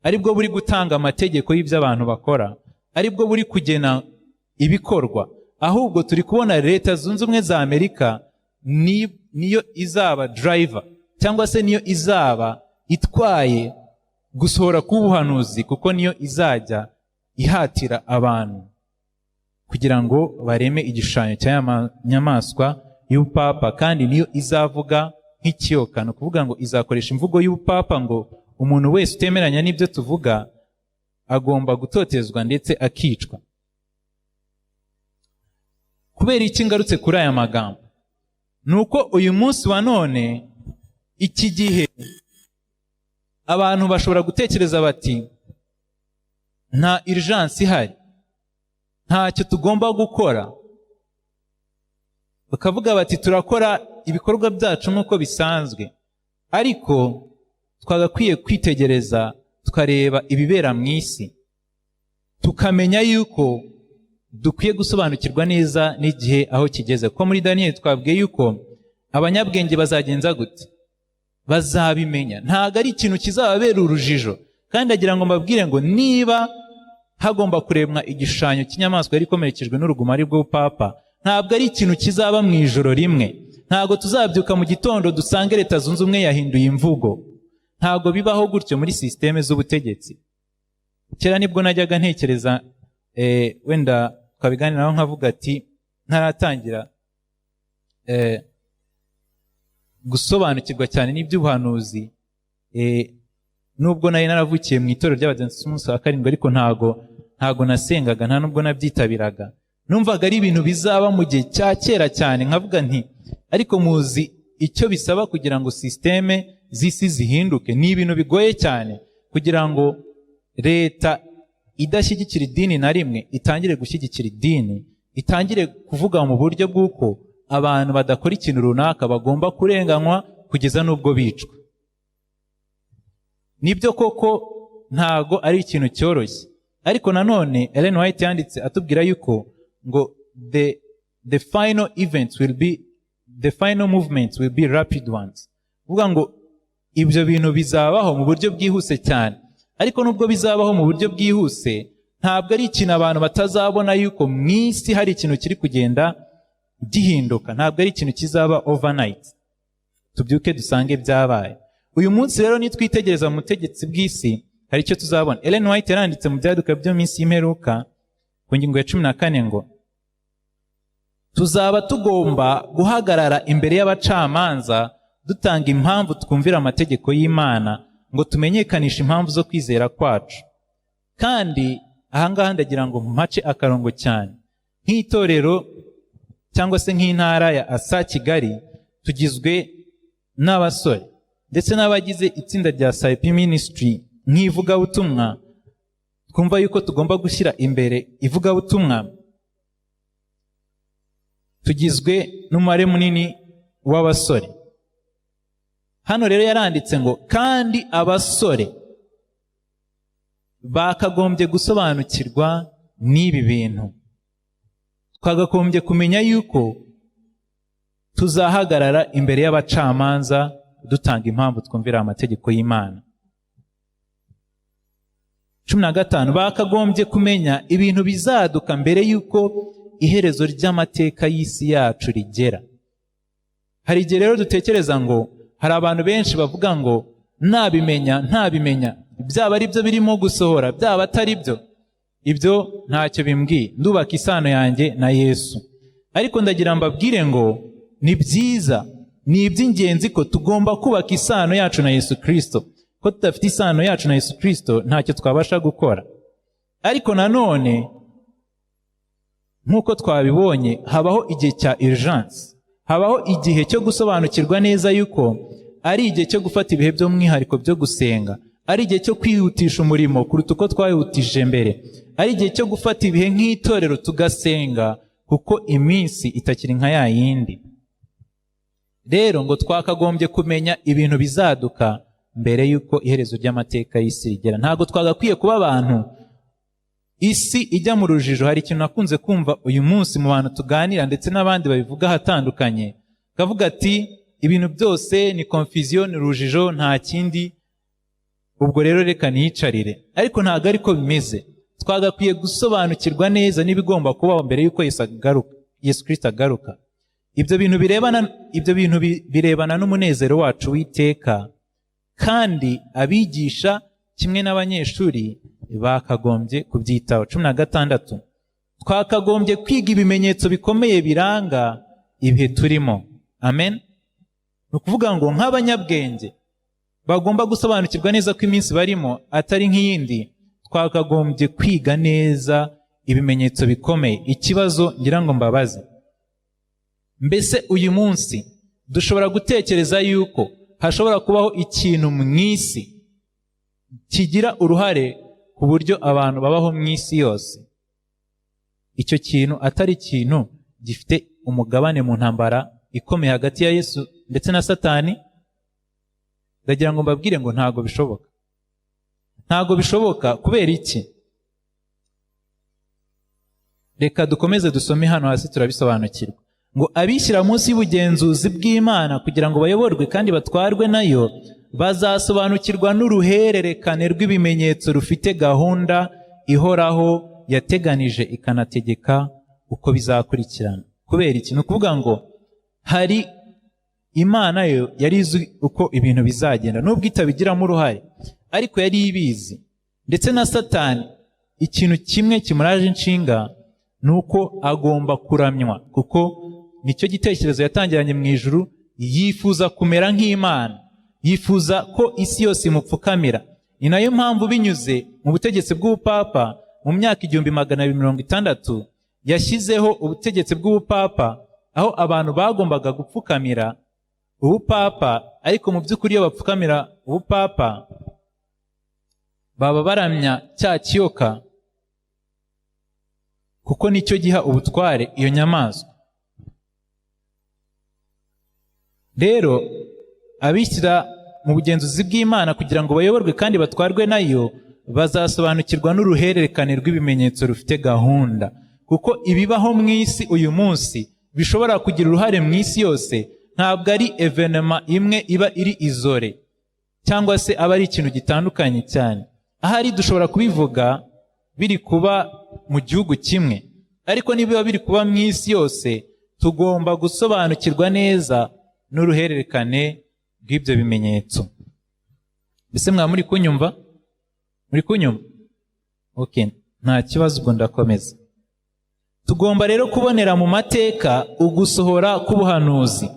aribwo buri gutanga amategeko y'ibyo abantu bakora, aribwo buri kugena ibikorwa. Ahubwo turi kubona Leta Zunze Ubumwe za Amerika niyo izaba driver cyangwa se niyo izaba itwaye gusohora k'ubuhanuzi, kuko niyo izajya ihatira abantu kugira ngo bareme igishushanyo cya nyamaswa y'ubupapa, kandi niyo izavuga nk'ikiyoka. Ni ukuvuga ngo izakoresha imvugo y'ubupapa ngo umuntu wese utemeranya n'ibyo tuvuga agomba gutotezwa ndetse akicwa. Kubera iki ngarutse kuri aya magambo? Ni uko uyu munsi wa none, iki gihe, abantu bashobora gutekereza bati: "Nta urgence ihari, ntacyo tugomba gukora." Bakavuga bati: "Turakora ibikorwa byacu nk'uko bisanzwe." Ariko twagakwiye kwitegereza, tukareba ibibera mu isi, tukamenya yuko dukwiye gusobanukirwa neza n'igihe aho kigeze, kuko muri Daniyeli twabwiye yuko abanyabwenge bazagenza gute? Bazabimenya. Ntabwo ari ikintu kizababera urujijo. Kandi agira ngo mbabwire ngo niba hagomba kurebwa igishushanyo cy'inyamaswa yari ikomerekejwe n'uruguma, ari bwo papa, ntabwo ari ikintu kizaba mu ijoro rimwe. Ntabwo tuzabyuka mu gitondo dusange Leta Zunze Ubumwe yahinduye imvugo. Ntabwo bibaho gutyo muri sisiteme z'ubutegetsi. Kera nibwo najyaga ntekereza, wenda twabiganiraho, nkavuga ati ntaratangira gusobanukirwa cyane n'iby'ubuhanuzi, nubwo nari naravukiye mu itorero ry'Abadiventisiti umunsi wa karindwi, ariko ntago nasengaga, nta nubwo nabyitabiraga. Numvaga ari ibintu bizaba mu gihe cya kera cyane. Nkavuga nti: "Ariko muzi icyo bisaba kugira ngo sisiteme z'isi zihinduke? Ni ibintu bigoye cyane kugira ngo leta idashyigikira idini na rimwe itangire gushyigikira idini, itangire kuvuga mu buryo bw'uko abantu badakora ikintu runaka bagomba kurenganywa kugeza n'ubwo bicwa." Nibyo koko, ntago ari ikintu cyoroshye. Ariko nanone Ellen White yanditse atubwira yuko ngo the final events will be, the final movements will be rapid ones, kuvuga ngo ibyo bintu bizabaho mu buryo bwihuse cyane. Ariko nubwo bizabaho mu buryo bwihuse, ntabwo ari ikintu abantu batazabona yuko mu isi hari ikintu kiri kugenda gihinduka. Ntabwo ari ikintu kizaba overnight, tubyuke dusange byabaye. Uyu munsi rero nitwitegereza mu butegetsi bw'isi, hari icyo tuzabona. Ellen White yaranditse mu Byaduka byo minsi y'imperuka ku ngingo ya 14 ngo tuzaba tugomba guhagarara imbere y'abacamanza dutanga impamvu twumvira amategeko y'Imana, ngo tumenyekanishe impamvu zo kwizera kwacu. Kandi ahangaha ndagira ngo mpace akarongo cyane. Nk'itorero cyangwa se nk'intara ya ASA Kigali, tugizwe n'abasore ndetse n'abagize itsinda rya SIP Ministry nk'ivugabutumwa. Twumva yuko tugomba gushyira imbere ivugabutumwa. Tugizwe n'umubare munini w'abasore. Hano rero yaranditse ngo kandi abasore bakagombye gusobanukirwa n'ibi bintu. Twagagombye kumenya yuko tuzahagarara imbere y'abacamanza dutanga impamvu twumvira amategeko y'Imana. 15, bakagombye kumenya ibintu bizaduka mbere y'uko iherezo ry'amateka y'isi yacu rigera. Hari igihe rero dutekereza ngo hari abantu benshi bavuga ngo nabimenya, ntabimenya, byaba ari byo birimo gusohora, byaba atari byo, ibyo ntacyo bimbwiye, ndubaka isano yanjye na Yesu. Ariko ndagira mbabwire ngo ni byiza, ni iby'ingenzi ko tugomba kubaka isano yacu na Yesu Kirisito, ko tudafite isano yacu na Yesu Kirisito ntacyo twabasha gukora. Ariko nanone nk'uko twabibonye, habaho igihe cya urgence, habaho igihe cyo gusobanukirwa neza yuko ari igihe cyo gufata ibihe by'umwihariko byo gusenga, ari igihe cyo kwihutisha umurimo kuruta uko twawihutishije mbere, ari igihe cyo gufata ibihe nk'itorero tugasenga, kuko iminsi itakiri nka ya yindi. Rero ngo twakagombye kumenya ibintu bizaduka mbere y'uko iherezo ry'amateka y'isi rigera. Ntabwo twagakwiye kuba abantu isi ijya mu rujijo. Hari ikintu nakunze kumva uyu munsi mu bantu tuganira, ndetse n'abandi babivuga ahatandukanye, kavuga ati ibintu byose ni confusion, ni urujijo, nta kindi, ubwo rero reka niyicarire. Ariko ntabwo ariko bimeze. Twagakwiye gusobanukirwa neza n'ibigomba kubaho mbere y'uko Yesu agaruka, Yesu Kirisito agaruka. Ibyo bintu birebana, ibyo bintu birebana n'umunezero wacu w'iteka, kandi abigisha kimwe n'abanyeshuri bakagombye kubyitaho. 16, twakagombye kwiga ibimenyetso bikomeye biranga ibihe turimo. Amen. Ni ukuvuga ngo nk'abanyabwenge bagomba gusobanukirwa neza ko iminsi barimo atari nk'iyindi, twakagombye kwiga neza ibimenyetso bikomeye. Ikibazo ngira ngo mbabaze: mbese uyu munsi dushobora gutekereza yuko hashobora kubaho ikintu mu isi kigira uruhare ku buryo abantu babaho mu isi yose, icyo kintu atari ikintu gifite umugabane mu ntambara ikomeye hagati ya Yesu ndetse na Satani? Ndagira ngo mbabwire ngo ntabwo bishoboka. Ntabwo bishoboka. Kubera iki? Reka dukomeze dusome hano hasi, turabisobanukirwa. Ngo abishyira munsi y'ubugenzuzi bw'Imana kugira ngo bayoborwe kandi batwarwe nayo, bazasobanukirwa n'uruhererekane rw'ibimenyetso rufite gahunda ihoraho yateganije ikanategeka uko bizakurikirana. Kubera iki? Ni ukuvuga ngo hari Imana yo yari izi uko ibintu bizagenda, nubwo itabigiramo uruhare, ariko yari ibizi. Ndetse na Satani, ikintu kimwe kimuraje inshinga ni uko agomba kuramywa, kuko nicyo gitekerezo yatangiranye mu ijuru. Yifuza kumera nk'Imana, yifuza ko isi yose imupfukamira. Ni nayo mpamvu binyuze mu butegetsi bw'ubupapa, mu myaka 1260 yashyizeho ubutegetsi bw'ubupapa, aho abantu bagombaga gupfukamira ubupapa. Ariko mu by'ukuri, iyo bapfukamira ubupapa, baba baramya cya kiyoka, kuko nicyo giha ubutware iyo nyamaswa. Rero abishyira mu bugenzuzi bw'Imana kugira ngo bayoborwe kandi batwarwe nayo, bazasobanukirwa n'uruhererekane rw'ibimenyetso rufite gahunda, kuko ibibaho mu isi uyu munsi bishobora kugira uruhare mu isi yose. Ntabwo ari événement imwe iba iri isolée, cyangwa se aba ari ikintu gitandukanye cyane. Ahari dushobora kubivuga biri kuba mu gihugu kimwe, ariko niba biri kuba mu isi yose, tugomba gusobanukirwa neza n'uruhererekane rw'ibyo bimenyetso. Mbese mwaba muri kunyumva? Muri kunyumva? Okay, nta kibazo, ubwo ndakomeza. Tugomba rero kubonera mu mateka ugusohora k'ubuhanuzi.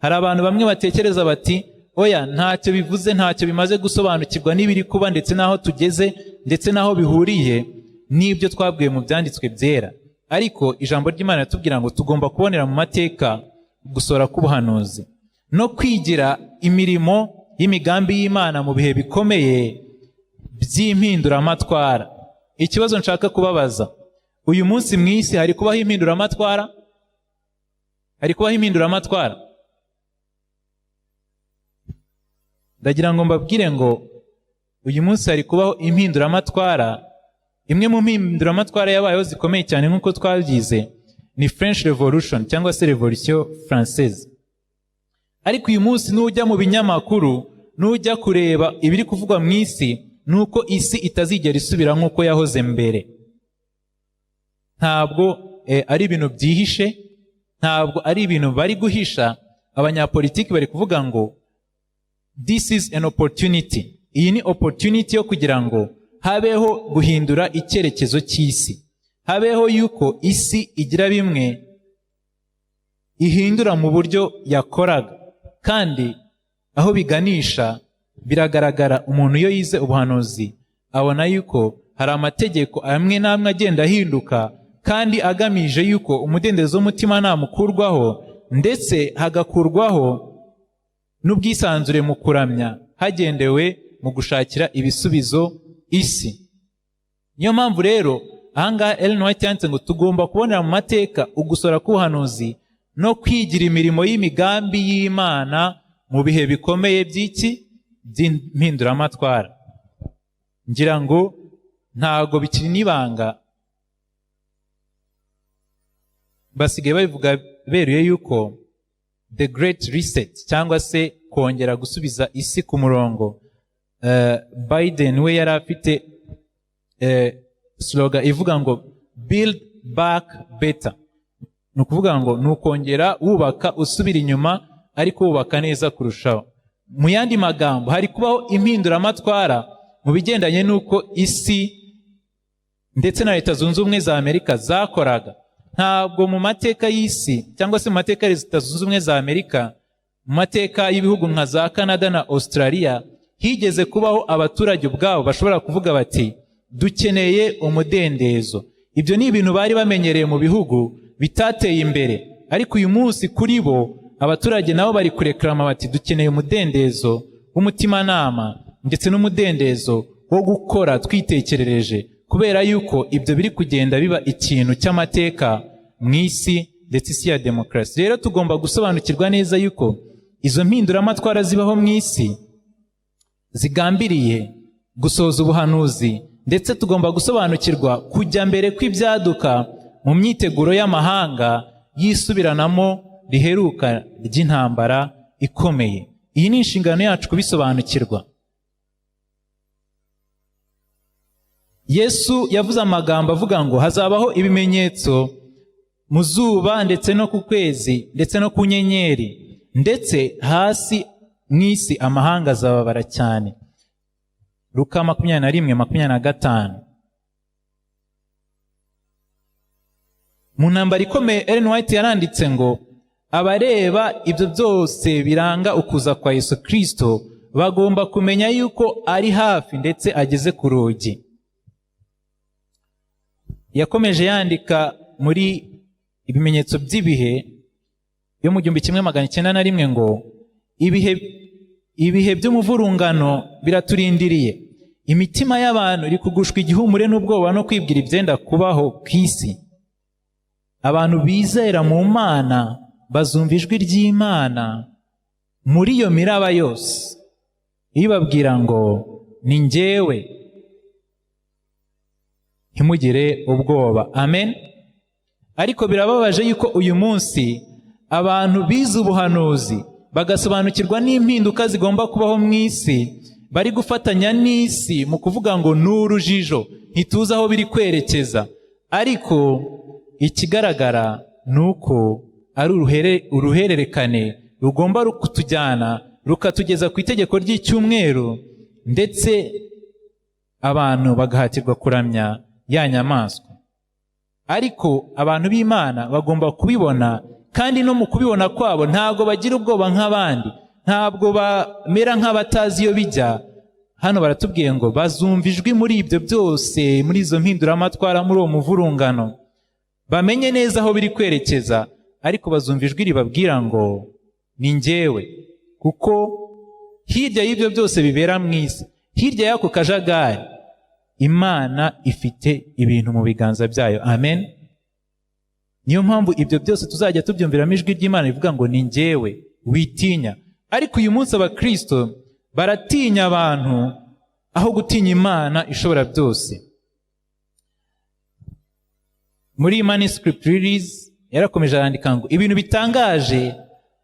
Hari abantu bamwe batekereza bati: "Oya, ntacyo bivuze, ntacyo bimaze gusobanukirwa n'ibiri kuba, ndetse n'aho tugeze, ndetse n'aho bihuriye n'ibyo twabwiwe mu Byanditswe Byera." Ariko ijambo ry'Imana riratubwira ngo tugomba kubonera mu mateka gusohora k'ubuhanuzi no kwigira imirimo y'imigambi y'Imana mu bihe bikomeye by'impinduramatwara. Ikibazo nshaka kubabaza: uyu munsi mu isi hari kubaho impinduramatwara? Hari kubaho impinduramatwara? Ndagira ngo mbabwire ngo uyu munsi hari kubaho impinduramatwara. Imwe mu mpinduramatwara yabayeho zikomeye cyane, nk'uko twabyize, ni French Revolution cyangwa se Révolution Française. Ariko uyu munsi nujya mu binyamakuru, nujya kureba ibiri kuvugwa mu isi, ni uko isi itazigera isubira nk'uko yahoze mbere. Ntabwo ari ibintu byihishe, ntabwo ari ibintu bari guhisha. Abanyapolitiki bari kuvuga ngo "This is an opportunity." Iyi ni opportunity yo kugira ngo habeho guhindura icyerekezo cy'isi, habeho yuko isi igira bimwe ihindura mu buryo yakoraga. Kandi aho biganisha biragaragara. Umuntu iyo yize ubuhanuzi abona yuko hari amategeko amwe n'amwe agenda ahinduka, kandi agamije yuko umudendezo w'umutimanama ukurwaho, ndetse hagakurwaho n'ubwisanzure mu kuramya, hagendewe mu gushakira ibisubizo isi. Niyo mpamvu rero ahangaha Ellen White yanditse ngo tugomba kubonera mu mateka ugusohora k'ubuhanuzi no kwigira imirimo y'imigambi y'Imana mu bihe bikomeye by'iki? By'impinduramatwara. Ngira ngo ntago bikiri n'ibanga, basigaye babivuga beruye yuko the Great Reset, cyangwa se kongera gusubiza isi ku murongo, Biden we yari afite slogan ivuga ngo "Build back better". Ni ukuvuga ngo ni ukongera wubaka usubira inyuma, ariko wubaka neza kurushaho. Mu yandi magambo, hari kubaho impinduramatwara mu bigendanye n'uko isi ndetse na Leta Zunze Ubumwe za Amerika zakoraga. Ntabwo mu mateka y'isi, cyangwa se mu mateka ya Leta Zunze Ubumwe za Amerika, mu mateka y'ibihugu nka za Canada na Australia, higeze kubaho abaturage ubwabo bashobora kuvuga bati: "Dukeneye umudendezo." Ibyo ni ibintu bari bamenyereye mu bihugu bitateye imbere, ariko uyu munsi kuri bo, abaturage nabo bari kurekarama bati: "Dukeneye umudendezo w'umutimanama ndetse n'umudendezo wo gukora twitekerereje," kubera yuko ibyo biri kugenda biba ikintu cy'amateka mu isi, ndetse isi ya demokarasi. Rero tugomba gusobanukirwa neza yuko izo mpinduramatwara zibaho mu isi zigambiriye gusohoza ubuhanuzi, ndetse tugomba gusobanukirwa kujya mbere kw'ibyaduka mu mu myiteguro y'amahanga yisubiranamo riheruka ry'intambara ikomeye. Iyi ni inshingano yacu kubisobanukirwa. Yesu yavuze amagambo avuga ngo hazabaho ibimenyetso mu zuba ndetse no ku kwezi ndetse no ku nyenyeri, ndetse hasi mu isi amahanga azababara cyane. Luka 21:25. Mu ntambara ikomeye Ellen White yaranditse ngo abareba ibyo byose biranga ukuza kwa Yesu Kristo bagomba kumenya yuko ari hafi ndetse ageze ku rugi. Yakomeje yandika muri ibimenyetso by'ibihe yo mu 1901 ngo ibihe by'umuvurungano biraturindiriye, imitima y'abantu iri kugushwa igihumure n'ubwoba no kwibwira ibyenda kubaho ku isi. Abantu bizera mu Mana bazumva ijwi ry'Imana muri iyo miraba yose ibabwira ngo ni njyewe, ntimugire ubwoba. Amen. Ariko birababaje yuko uyu munsi abantu bize ubuhanuzi bagasobanukirwa n'impinduka zigomba kubaho mu isi, bari gufatanya n'isi mu kuvuga ngo ni urujijo, ntituzi aho biri kwerekeza. Ariko ikigaragara ni uko ari uruhererekane rugomba kutujyana rukatugeza ku itegeko ry'icyumweru, ndetse abantu bagahatirwa kuramya ya nyamaswa. Ariko abantu b'Imana bagomba kubibona, kandi no mu kubibona kwabo ntabwo bagira ubwoba nk'abandi, ntabwo bamera nk'abatazi iyo bijya. Hano baratubwiye ngo bazumva ijwi muri ibyo byose, muri izo mpinduramatwara, muri uwo muvurungano, bamenye neza aho biri kwerekeza, ariko bazumva ijwi ribabwira ngo ni njyewe. Kuko hirya y'ibyo byose bibera mu isi, hirya y'ako kajagari, Imana ifite ibintu mu biganza byayo. Amen. Niyo mpamvu ibyo byose tuzajya tubyumviramo ijwi ry'Imana rivuga ngo ni njyewe, witinya. Ariko uyu munsi abakristo baratinya abantu aho gutinya Imana ishobora byose. Muri manuscript release yarakomeje arandika ngo ibintu bitangaje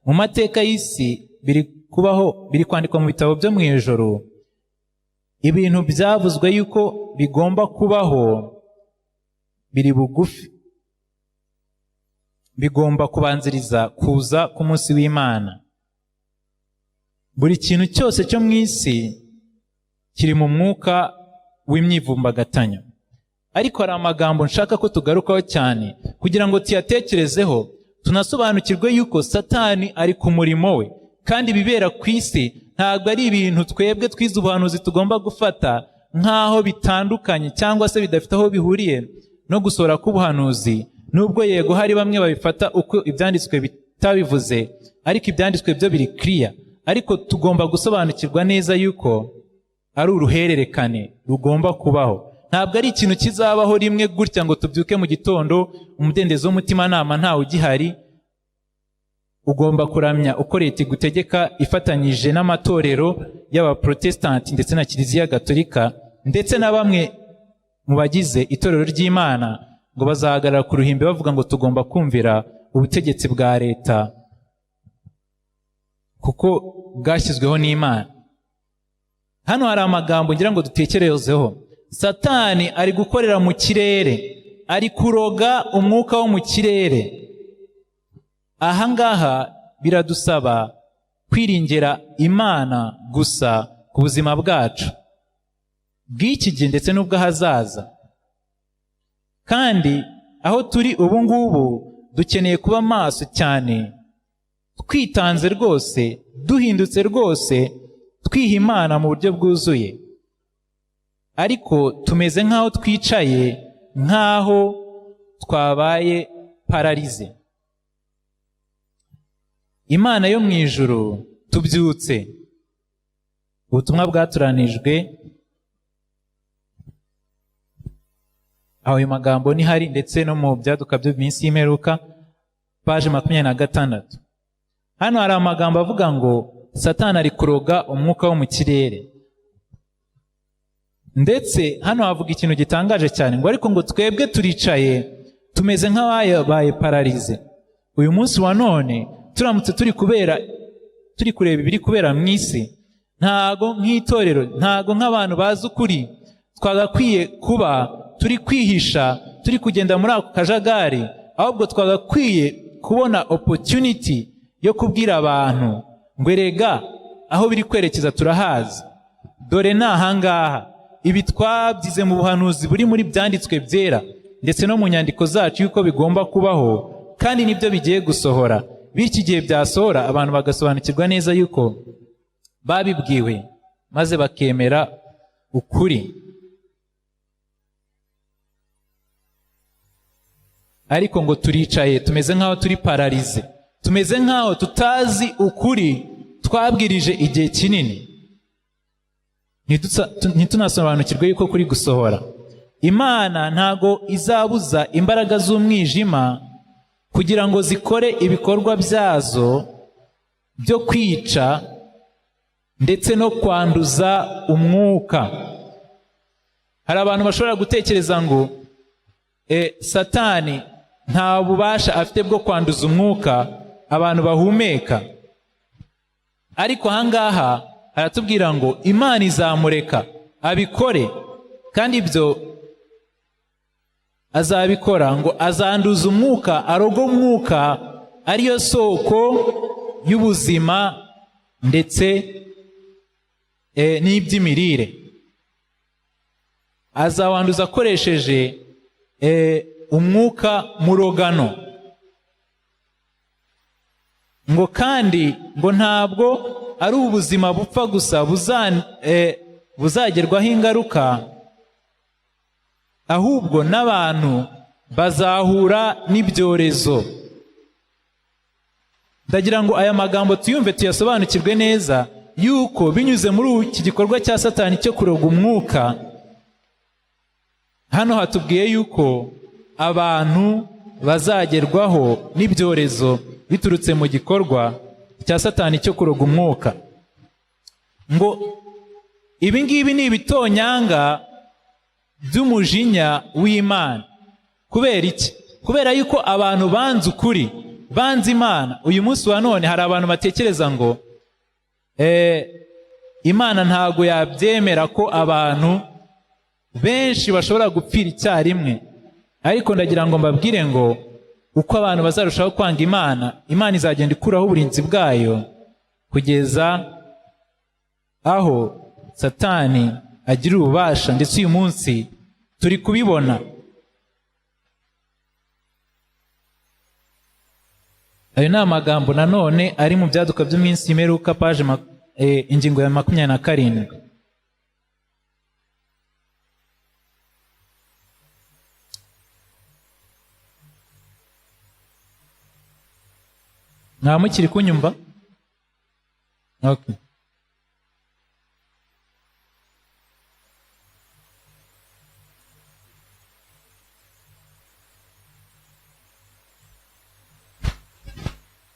mu mateka y'isi biri kubaho, biri kwandikwa mu bitabo byo mu ijoro. Ibintu byavuzwe yuko bigomba kubaho biri bugufi, bigomba kubanziriza kuza k'umunsi w'Imana. Buri kintu cyose cyo mu isi kiri mu mwuka w'imyivumbagatanyo. Ariko hari amagambo nshaka ko tugarukaho cyane kugira ngo tuyatekerezeho, tunasobanukirwe yuko Satani ari ku murimo we, kandi ibibera ku isi ntabwo ari ibintu twebwe twize ubuhanuzi tugomba gufata nk'aho bitandukanye cyangwa se bidafite aho bihuriye no gusohora k'ubuhanuzi. Nubwo yego hari bamwe babifata uko ibyanditswe bitabivuze, ariko ibyanditswe byo biri clear. Ariko tugomba gusobanukirwa neza yuko ari uruhererekane rugomba kubaho. Ntabwo ari ikintu kizabaho rimwe gutya ngo tubyuke mu gitondo umudendezo w'umutimanama ntawe ugihari. Ugomba kuramya uko leta igutegeka ifatanyije n'amatorero y'abaprotestanti ndetse na Kiliziya Gatolika ndetse na bamwe mu bagize itorero ry'Imana, ngo bazahagarara ku ruhimbi bavuga ngo tugomba kumvira ubutegetsi bwa leta kuko bwashyizweho n'Imana. Hano hari amagambo ngira ngo dutekerezeho. Satani ari gukorera mu kirere, ari kuroga umwuka wo mu kirere. Aha ngaha biradusaba kwiringira Imana gusa ku buzima bwacu bw'iki gihe ndetse n'ubw'ahazaza. Kandi aho turi ubu ngubu dukeneye kuba maso cyane, twitanze rwose, duhindutse rwose, twiha Imana mu buryo bwuzuye. Ariko tumeze nk'aho twicaye, nk'aho twabaye pararize. Imana yo mu ijuru tubyutse. Ubutumwa bwaturanijwe aho ayo magambo ni hari ndetse no mu byaduka byo minsi y'imperuka, paje 26. Hano hari amagambo avuga ngo Satani ari kuroga umwuka wo mu kirere. Ndetse hano havuga ikintu gitangaje cyane ngo ariko ngo twebwe turicaye Tumeze nk'ababaye paralysé. Uyu munsi wa none, turamutse turi kureba ibiri kubera mu isi, ntago nk'itorero, ntago nk'abantu bazi ukuri, twagakwiye kuba turi kwihisha, turi kugenda muri ako kajagari, ahubwo twagakwiye kubona opportunity yo kubwira abantu ngo: "Erega aho biri kwerekeza turahazi, dore ni ahangaha. Ibi twabyize mu buhanuzi buri muri Byanditswe Byera ndetse no mu nyandiko zacu yuko bigomba kubaho, kandi nibyo bigiye gusohora." Bityo igihe byasohora, abantu bagasobanukirwa neza yuko babibwiwe, maze bakemera ukuri. Ariko ngo turicaye, tumeze nk'aho turi paralysé, tumeze nk'aho tutazi ukuri twabwirije igihe kinini, ntitunasobanukirwe yuko kuri gusohora. Imana ntago izabuza imbaraga z'umwijima kugira ngo zikore ibikorwa byazo byo kwica ndetse no kwanduza umwuka. Hari abantu bashobora gutekereza ngo Satani nta bubasha afite bwo kwanduza umwuka abantu bahumeka, ariko ahangaha haratubwira ngo Imana izamureka abikore, kandi ibyo azabikora ngo azanduza umwuka, aroga umwuka ariyo soko y'ubuzima ndetse n'iby'imirire. Azawanduza akoresheje umwuka murogano. Ngo kandi ngo ntabwo ari ubuzima bupfa gusa buzagerwaho ingaruka, ahubwo n'abantu bazahura n'ibyorezo. Ndagira ngo aya magambo tuyumve, tuyasobanukirwe neza, yuko binyuze muri iki gikorwa cya Satani cyo kuroga umwuka, hano hatubwiye yuko abantu bazagerwaho n'ibyorezo biturutse mu gikorwa cya Satani cyo kuroga umwuka. Ngo ibi ngibi ni ibitonyanga by'umujinya w'Imana. Kubera iki? Kubera yuko abantu banze ukuri, banze Imana. Uyu munsi wa none hari abantu batekereza ngo Imana ntabwo yabyemera ko abantu benshi bashobora gupfira icyarimwe. Ariko ndagira ngo mbabwire ngo uko abantu bazarushaho kwanga Imana, Imana izagenda ikuraho uburinzi bwayo kugeza aho Satani agira ububasha, ndetse uyu munsi turi kubibona. Ayo ni amagambo nanone ari mu Byaduka by'iminsi y'imperuka, page ingingo ya 27. Mwaba mukiri kunyumva? Okay.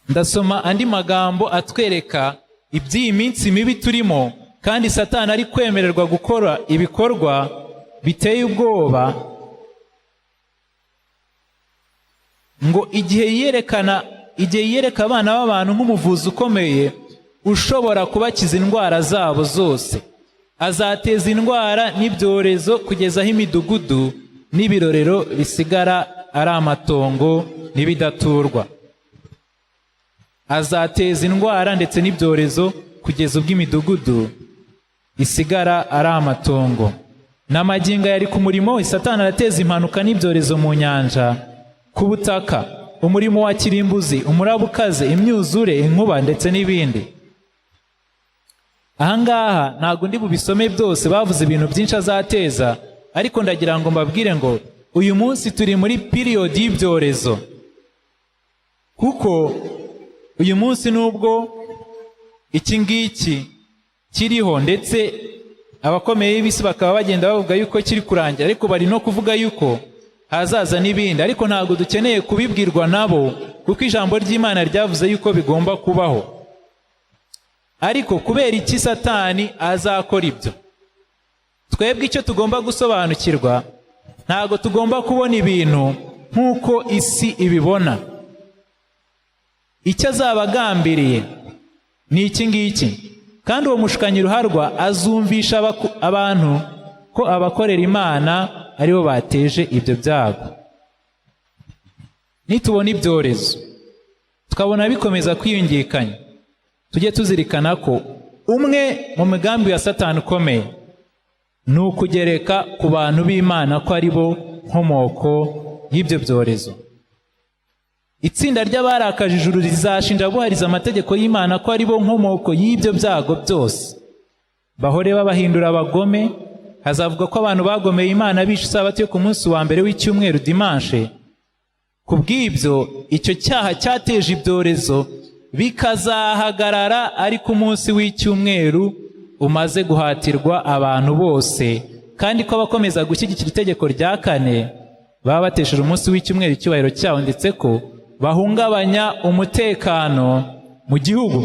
Ndasoma andi magambo atwereka iby'iyi minsi mibi turimo, kandi Satani ari kwemererwa gukora ibikorwa biteye ubwoba. Ngo igihe yiyereka abana b'abantu nk'umuvuzi ukomeye ushobora kubakiza indwara zabo zose, azateza indwara n'ibyorezo kugeza aho imidugudu n'ibirorero bisigara ari amatongo n'ibidaturwa. Azateza indwara ndetse n'ibyorezo kugeza ubwo imidugudu isigara ari amatongo. N'amagingo yari ku murimo we, Satani arateza impanuka n'ibyorezo mu nyanja, ku butaka, umurimo wa kirimbuzi, umuraba ukaze, imyuzure, inkuba ndetse n'ibindi. Ahangaha ntabwo ndi bubisome byose, bavuze ibintu byinshi azateza, ariko ndagira ngo mbabwire ngo uyu munsi turi muri période y'ibyorezo, kuko uyu munsi nubwo iki ngiki kiriho, ndetse abakomeye b'isi bakaba bagenda bavuga yuko kiri kurangira, ariko bari no kuvuga yuko hazaza n'ibindi. Ariko ntabwo dukeneye kubibwirwa nabo, kuko ijambo ry'Imana ryavuze yuko bigomba kubaho. Ariko kubera iki Satani azakora ibyo? Twebwe icyo tugomba gusobanukirwa, ntabwo tugomba kubona ibintu nk'uko Nk'uko isi ibibona, icyo azaba agambiriye ni iki ngiki. Kandi uwo mushukanyi ruharwa azumvisha abantu ko abakorera Imana aribo bateje ibyo byago. Nitubona ibyorezo, tukabona bikomeza kwiyungikanya, tujye tuzirikana ko umwe mu migambi ya Satani ukomeye ni ukugereka ku bantu b'Imana ko ari bo nkomoko y'ibyo byorezo. Itsinda ry'abarakaje ijuru rizashinja buhariza amategeko y'Imana ko ari bo nkomoko y'ibyo byago byose, bahore babahindura abagome. Hazavuga ko abantu bagomeye Imana bishe isabato yo ku munsi wa mbere w'icyumweru, dimanche. Ku bw'ibyo, icyo cyaha cyateje ibyorezo bikazahagarara ariko umunsi w'icyumweru umaze guhatirwa abantu bose, kandi ko abakomeza gushyigikira itegeko rya kane baba batesheje umunsi w'icyumweru icyubahiro cyawo, ndetse ko bahungabanya umutekano mu gihugu.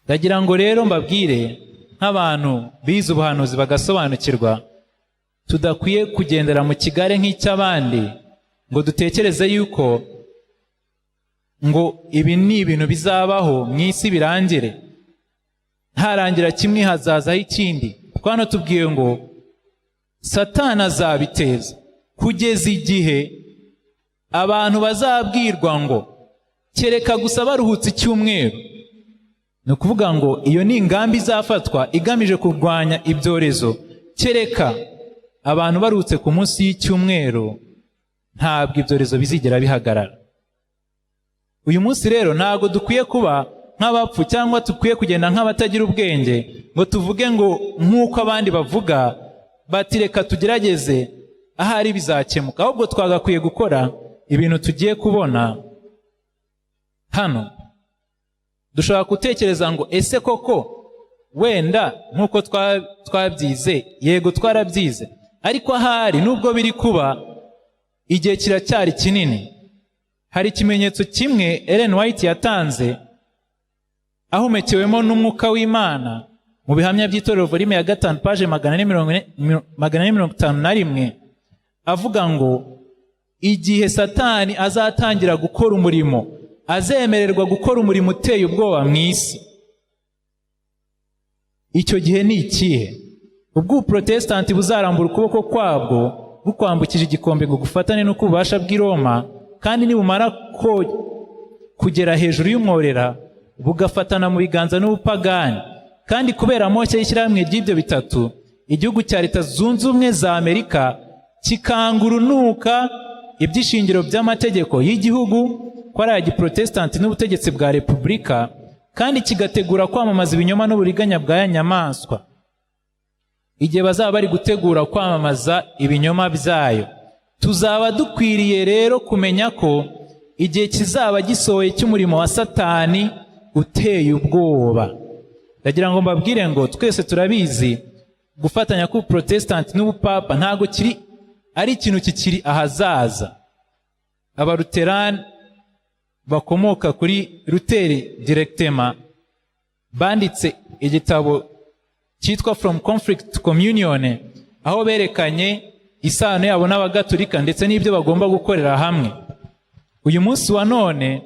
Ndagira ngo rero mbabwire, nk'abantu bize ubuhanuzi bagasobanukirwa, tudakwiye kugendera mu kigare nk'icy'abandi ngo dutekereze yuko ngo ibi ni ibintu bizabaho mu isi birangire. Harangira kimwe hazazaho ikindi. Hano tubwiye ngo Satani azabiteza kugeza igihe abantu bazabwirwa ngo kereka gusa baruhutse icyumweru. Ni ukuvuga ngo iyo ni ingamba izafatwa igamije kurwanya ibyorezo. Kereka abantu baruhutse ku munsi y'icyumweru, ntabwo ibyorezo bizigera bihagarara. Uyu munsi rero ntabwo dukwiye kuba nk'abapfu cyangwa dukwiye kugenda nk'abatagira ubwenge ngo tuvuge ngo nk'uko abandi bavuga bati reka tugerageze ahari bizakemuka. Ahubwo twagakwiye gukora ibintu tugiye kubona hano. Dushobora gutekereza ngo ese koko wenda nk'uko twabyize, yego twarabyize, ariko ahari nubwo biri kuba igihe kiracyari kinini. Hari ikimenyetso kimwe Ellen White yatanze ahumekewemo n'umwuka w'Imana mu Bihamya by'Itorero, volume ya 5, page 451, avuga ngo igihe Satani azatangira gukora umurimo, azemererwa gukora umurimo uteye ubwoba mu isi, icyo gihe ni ikihe? Ubwo ubuprotesitanti buzarambura ukuboko kwabwo bukwambukije igikombe ngo gufatane n'uko ububasha bw'i Roma, kandi nibumara ko kugera hejuru y'umworera bugafatana mu biganza n'ubupagani, kandi kubera amoshya y'ishyirahamwe ry'ibyo bitatu, igihugu cya Leta Zunze Ubumwe za Amerika kikanga urunuka iby'ishingiro by'amategeko y'igihugu ko ari aya giprotesitanti n'ubutegetsi bwa repubulika, kandi kigategura kwamamaza ibinyoma n'uburiganya bwa ya nyamaswa. Igihe bazaba bari gutegura kwamamaza ibinyoma byayo, tuzaba dukwiriye rero kumenya ko igihe kizaba gisohoye cy'umurimo wa Satani uteye ubwoba. Ndagira ngo mbabwire ngo twese turabizi, gufatanya k'ubuprotesitanti n'ubupapa ntabwo kiri ari ikintu kikiri ahazaza. Abaluterani bakomoka kuri Luteri directement banditse igitabo cyitwa From Conflict to Communion, aho berekanye isano yabo n'abagatulika ndetse n'ibyo bagomba gukorera hamwe. Uyu munsi wa none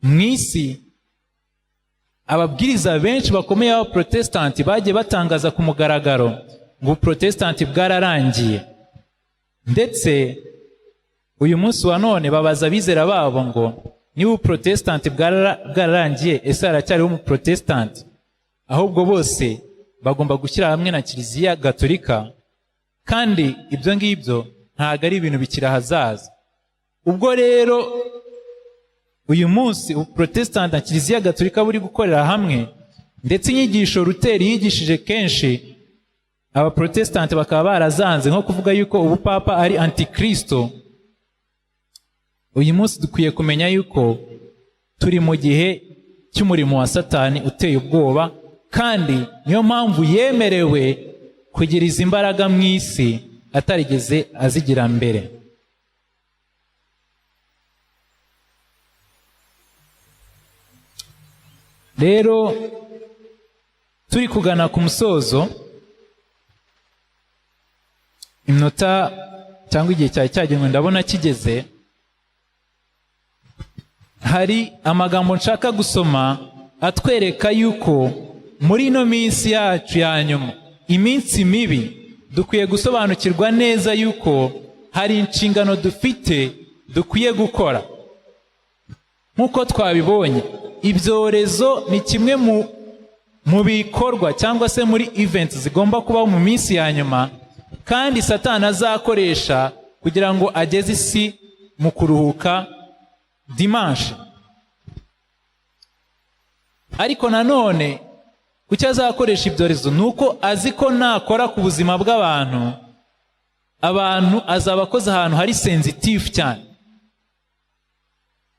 mu isi, ababwiriza benshi bakomeye b'abaprotesitanti bagiye batangaza ku mugaragaro ngo ubuprotesitanti bwararangiye, ndetse uyu munsi wa none babaza abizera babo ngo niba ubuprotesitanti bwararangiye, ese haracyariho umuprotesitanti? Ahubwo bose bagomba gushyira hamwe na Kiliziya Gatolika. Kandi ibyo ngibyo ntabwo ari ibintu bikiri ahazaza. Ubwo rero uyu munsi ubuprotesitanti na Kiliziya Gatolika buri gukorera hamwe, ndetse inyigisho Luteri yigishije kenshi abaprotesitanti bakaba barazanze, nko kuvuga yuko ubupapa ari antikristo, uyu munsi dukwiye kumenya yuko turi mu gihe cy'umurimo wa Satani uteye ubwoba, kandi niyo mpamvu yemerewe kugira izi mbaraga mu isi atarigeze azigira mbere. Rero turi kugana ku musozo. Iminota cyangwa igihe cyari cyagenwe ndabona kigeze. Hari amagambo nshaka gusoma atwereka yuko muri ino minsi yacu ya nyuma, iminsi mibi, dukwiye gusobanukirwa neza yuko hari inshingano dufite dukwiye gukora. Nk'uko twabibonye, ibyorezo ni kimwe mu bikorwa cyangwa se muri events zigomba kubaho mu minsi ya nyuma, kandi Satani azakoresha kugira ngo ageze isi mu kuruhuka dimanche. Ariko nanone kuki azakoresha ibyorezo? Ni uko azi ko nakora ku buzima bw'abantu, abantu azaba akoze ahantu hari sensitive cyane.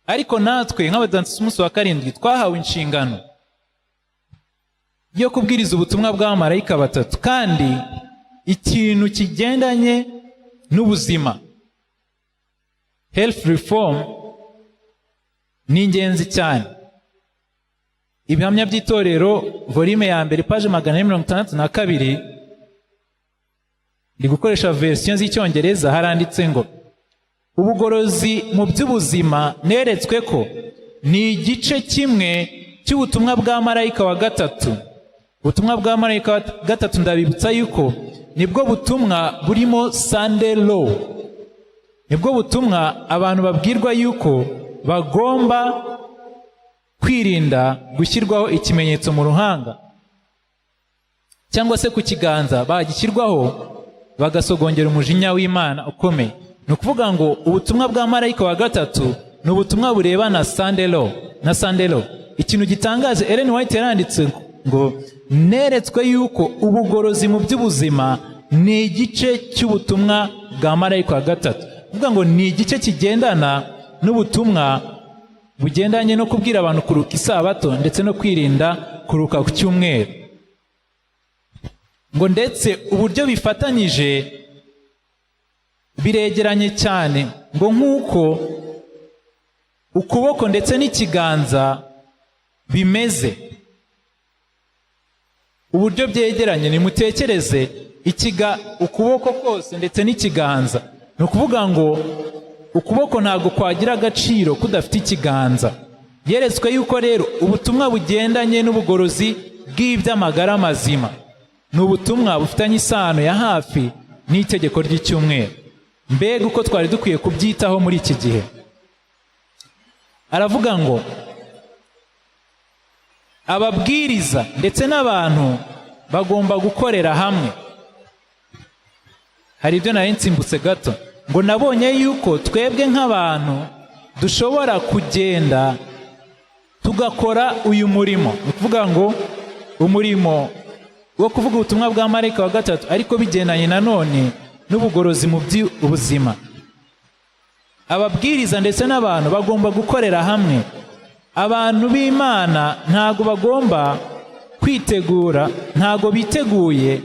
Ariko natwe nk'Abadivantisiti b'umunsi wa karindwi twahawe inshingano yo kubwiriza ubutumwa bw'abamarayika batatu, kandi ikintu kigendanye n'ubuzima, health reform, ni ingenzi cyane. Ibihamya by'Itorero, volume ya mbere, page 462, ndi gukoresha verisiyo z'Icyongereza, haranditse ngo: "Ubugorozi mu by'ubuzima neretswe ko ni igice kimwe cy'ubutumwa bwa marayika wa gatatu." Ubutumwa bwa marayika wa gatatu, ndabibutsa yuko nibwo butumwa burimo Sunday law, nibwo butumwa abantu babwirwa yuko bagomba kwirinda gushyirwaho ikimenyetso mu ruhanga cyangwa se ku kiganza, bagishyirwaho bagasogongera umujinya w'Imana ukomeye. Ni ukuvuga ngo ubutumwa bwa marayika wa gatatu ni ubutumwa burebana Sunday law na Sunday law. Ikintu gitangaje, Ellen White yaranditse ngo: "Neretswe yuko ubugorozi mu by'ubuzima ni igice cy'ubutumwa bwa marayika wa gatatu." Kuvuga ngo ni igice kigendana n'ubutumwa bugendanye no kubwira abantu kuruhuka isabato ndetse no kwirinda kuruhuka ku cyumweru, ngo ndetse uburyo bifatanyije biregeranye cyane, ngo nk'uko ukuboko ndetse n'ikiganza bimeze, uburyo byegeranye. Nimutekereze ikiga ukuboko kose ndetse n'ikiganza. Ni ukuvuga ngo ukuboko ntabwo kwagira agaciro kudafite ikiganza. Yeretswe yuko rero ubutumwa bugendanye n'ubugorozi bw'iby'amagara mazima ni ubutumwa bufitanye isano ya hafi n'itegeko ry'icyumweru. Mbega uko twari dukwiye kubyitaho muri iki gihe! Aravuga ngo ababwiriza ndetse n'abantu bagomba gukorera hamwe. Hari ibyo nari nsimbutse gato, ngo nabonye yuko twebwe nk'abantu dushobora kugenda tugakora uyu murimo, ni ukuvuga ngo umurimo wo kuvuga ubutumwa bwa marayika wa gatatu, ariko bigendanye nanone n'ubugorozi mu by'ubuzima. Ababwiriza ndetse n'abantu bagomba gukorera hamwe. Abantu b'Imana ntabwo bagomba kwitegura, ntabwo biteguye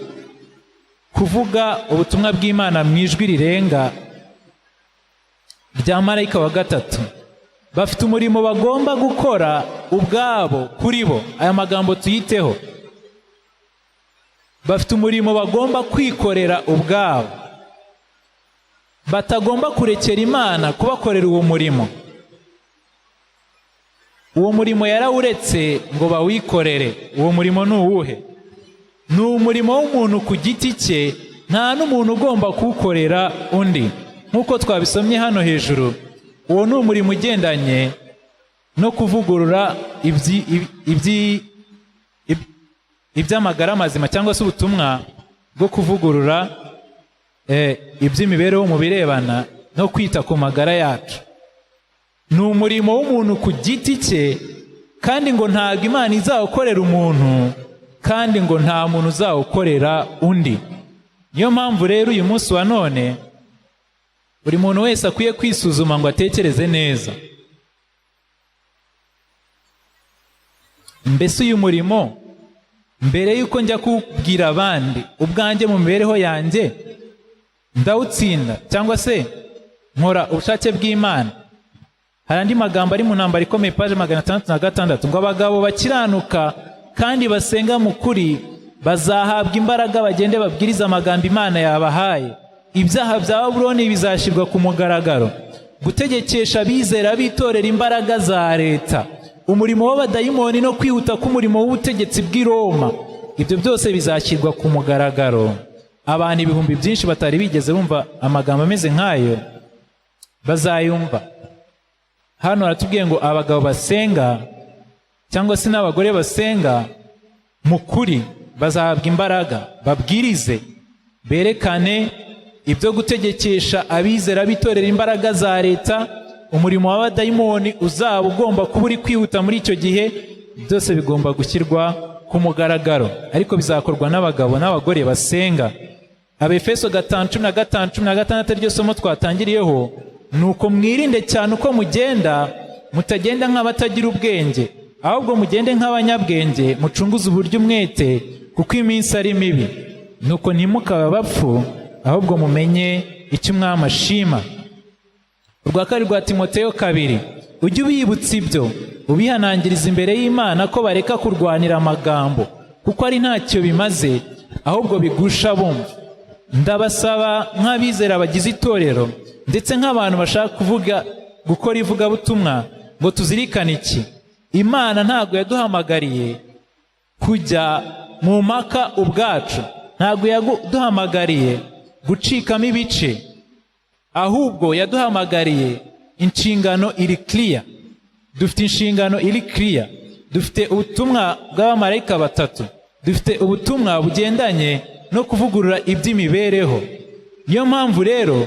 kuvuga ubutumwa bw'Imana mu ijwi rirenga rya marayika wa gatatu. Bafite umurimo bagomba gukora ubwabo kuri bo. Aya magambo tuyiteho: bafite umurimo bagomba kwikorera ubwabo, batagomba kurekera Imana kubakorera uwo murimo. Uwo murimo yarawuretse ngo bawikorere. Uwo murimo ni uwuhe? Ni umurimo w'umuntu ku giti cye, nta n'umuntu ugomba kuwukorera undi. Nk'uko twabisomye hano hejuru, uwo ni umurimo ugendanye no kuvugurura iby'amagara mazima, cyangwa se ubutumwa bwo kuvugurura iby'imibereho mu birebana no kwita ku magara yacu. Ni umurimo w'umuntu ku giti cye, kandi ngo ntabwo Imana izawukorera umuntu, kandi ngo nta muntu uzawukorera undi. Niyo mpamvu rero uyu munsi wa none buri muntu wese akwiye kwisuzuma ngo atekereze neza: mbese uyu murimo, mbere y'uko njya kuwubwira abandi, ubwanjye mu mibereho yanjye ndawutsinda, cyangwa se nkora ubushake bw'Imana? Hari andi magambo ari mu Ntambara Ikomeye, page 606, ngo abagabo bakiranuka kandi basenga mu kuri bazahabwa imbaraga, bagende babwirize amagambo Imana yabahaye. Ibyaha bya Babuloni bizashyirwa ku mugaragaro. Gutegekesha abizera b'itorero imbaraga za leta, umurimo w'abadayimoni no kwihuta k'umurimo w'ubutegetsi bw'i Roma, ibyo byose bizashyirwa ku mugaragaro. Abantu ibihumbi byinshi batari bigeze bumva amagambo ameze nk'ayo bazayumva. Hano haratubwiye ngo abagabo basenga cyangwa se n'abagore basenga mu kuri bazahabwa imbaraga, babwirize, berekane ibyo gutegekesha abizera b'itorero imbaraga za leta, umurimo w'abadayimoni uzaba ugomba kuba uri kwihuta muri icyo gihe. Byose bigomba gushyirwa ku mugaragaro, ariko bizakorwa n'abagabo n'abagore basenga. Abefeso 5:15, 16, ryo somo twatangiriyeho: "Nuko mwirinde cyane uko mugenda, mutagenda nk'abatagira ubwenge, ahubwo mugende nk'abanyabwenge, mucunguze uburyo umwete, kuko iminsi ari mibi. Nuko ntimukabe abapfu, ahubwo mumenye icyo Umwami ashima." Urwa kabiri rwa Timoteyo 2: "Ujye ubibutsa ibyo, ubihanangiriza imbere y'Imana ko bareka kurwanira amagambo, kuko ari ntacyo bimaze, ahubwo bigusha bumva. Ndabasaba nk'abizera bagize itorero, ndetse nk'abantu bashaka kuvuga gukora ivugabutumwa, ngo tuzirikane iki: Imana ntabwo yaduhamagariye kujya mu mpaka ubwacu, ntabwo yaduhamagariye gucikamo ibice, ahubwo yaduhamagariye inshingano iri clear. Dufite inshingano iri clear, dufite ubutumwa bw'abamarayika batatu, dufite ubutumwa bugendanye no kuvugurura iby'imibereho. Niyo mpamvu rero,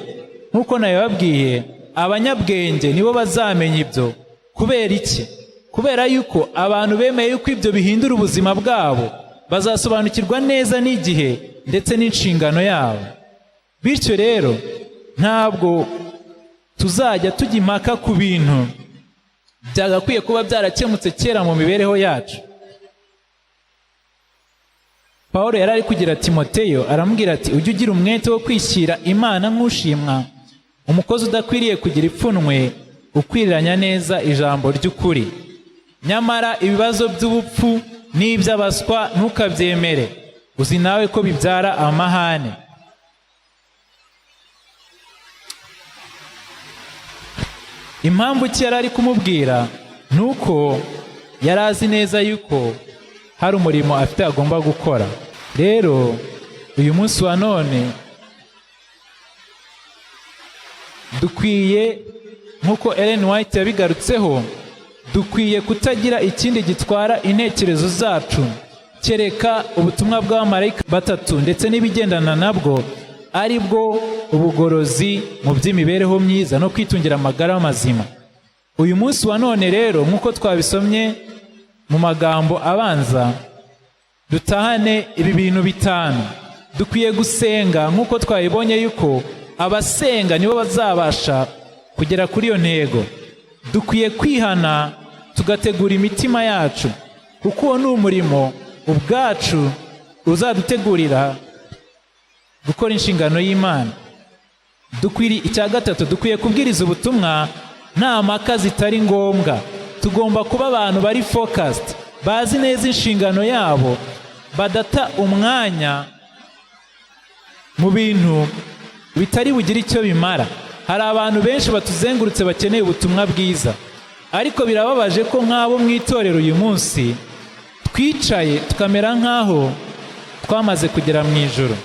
nk'uko nabibabwiye, abanyabwenge nibo bazamenya ibyo. Kubera iki? Kubera yuko abantu bemeye yuko ibyo bihindura ubuzima bwabo bazasobanukirwa neza n'igihe ndetse n'inshingano yabo. Bityo rero ntabwo tuzajya tujya impaka ku bintu byagakwiye kuba byarakemutse kera mu mibereho yacu." Paul yari ari kugira Timoteyo, aramubwira ati: "Ujye ugira umwete wo kwishyira Imana nk'ushimwa, umukozi udakwiriye kugira ipfunwe, ukwiriranya neza ijambo ry'ukuri. Nyamara ibibazo by'ubupfu n'iby'abaswa ntukabyemere, uzi nawe ko bibyara amahane." Impamvu ki yari ari kumubwira? Ni uko yari azi neza yuko hari umurimo afite agomba gukora. Rero uyu munsi wa none dukwiye, nk'uko Ellen White yabigarutseho, dukwiye kutagira ikindi gitwara intekerezo zacu kereka ubutumwa bw'abamarayika batatu ndetse n'ibigendana nabwo, ari bwo ubugorozi mu by'imibereho myiza no kwitungira amagara mazima. Uyu munsi wa none rero, nk'uko twabisomye mu magambo abanza, dutahane ibi bintu bitanu. Dukwiye gusenga, nk'uko twabibonye yuko abasenga nibo bazabasha kugera kuri iyo ntego. Dukwiye kwihana, tugategura imitima yacu, kuko uwo ni umurimo ubwacu uzadutegurira gukora inshingano y'Imana. Dukwiriye, icya gatatu, dukwiye kubwiriza ubutumwa nta mpaka zitari ngombwa. Tugomba kuba abantu bari focused, bazi neza inshingano yabo, badata umwanya mu bintu bitari bugire icyo bimara. Hari abantu benshi batuzengurutse bakeneye ubutumwa bwiza, ariko birababaje ko nk'abo mu itorero uyu munsi twicaye tukamera nk'aho twamaze kugera mu ijoro.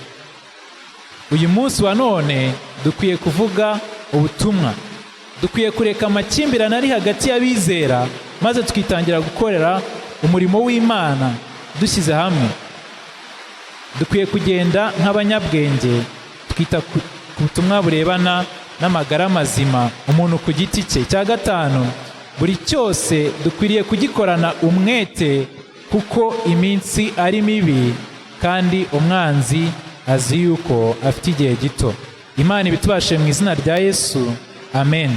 Uyu munsi wa none dukwiye kuvuga ubutumwa. Dukwiye kureka amakimbirane ari hagati y'abizera, maze tukitangira gukorera umurimo w'Imana dushyize hamwe. Dukwiye kugenda nk'abanyabwenge, twita ku butumwa burebana n'amagara mazima, umuntu ku giti cye. Icya gatanu, buri cyose dukwiriye kugikorana umwete, kuko iminsi ari mibi kandi umwanzi azi yuko afite igihe gito. Imana ibitubashe mu izina rya Yesu, amen.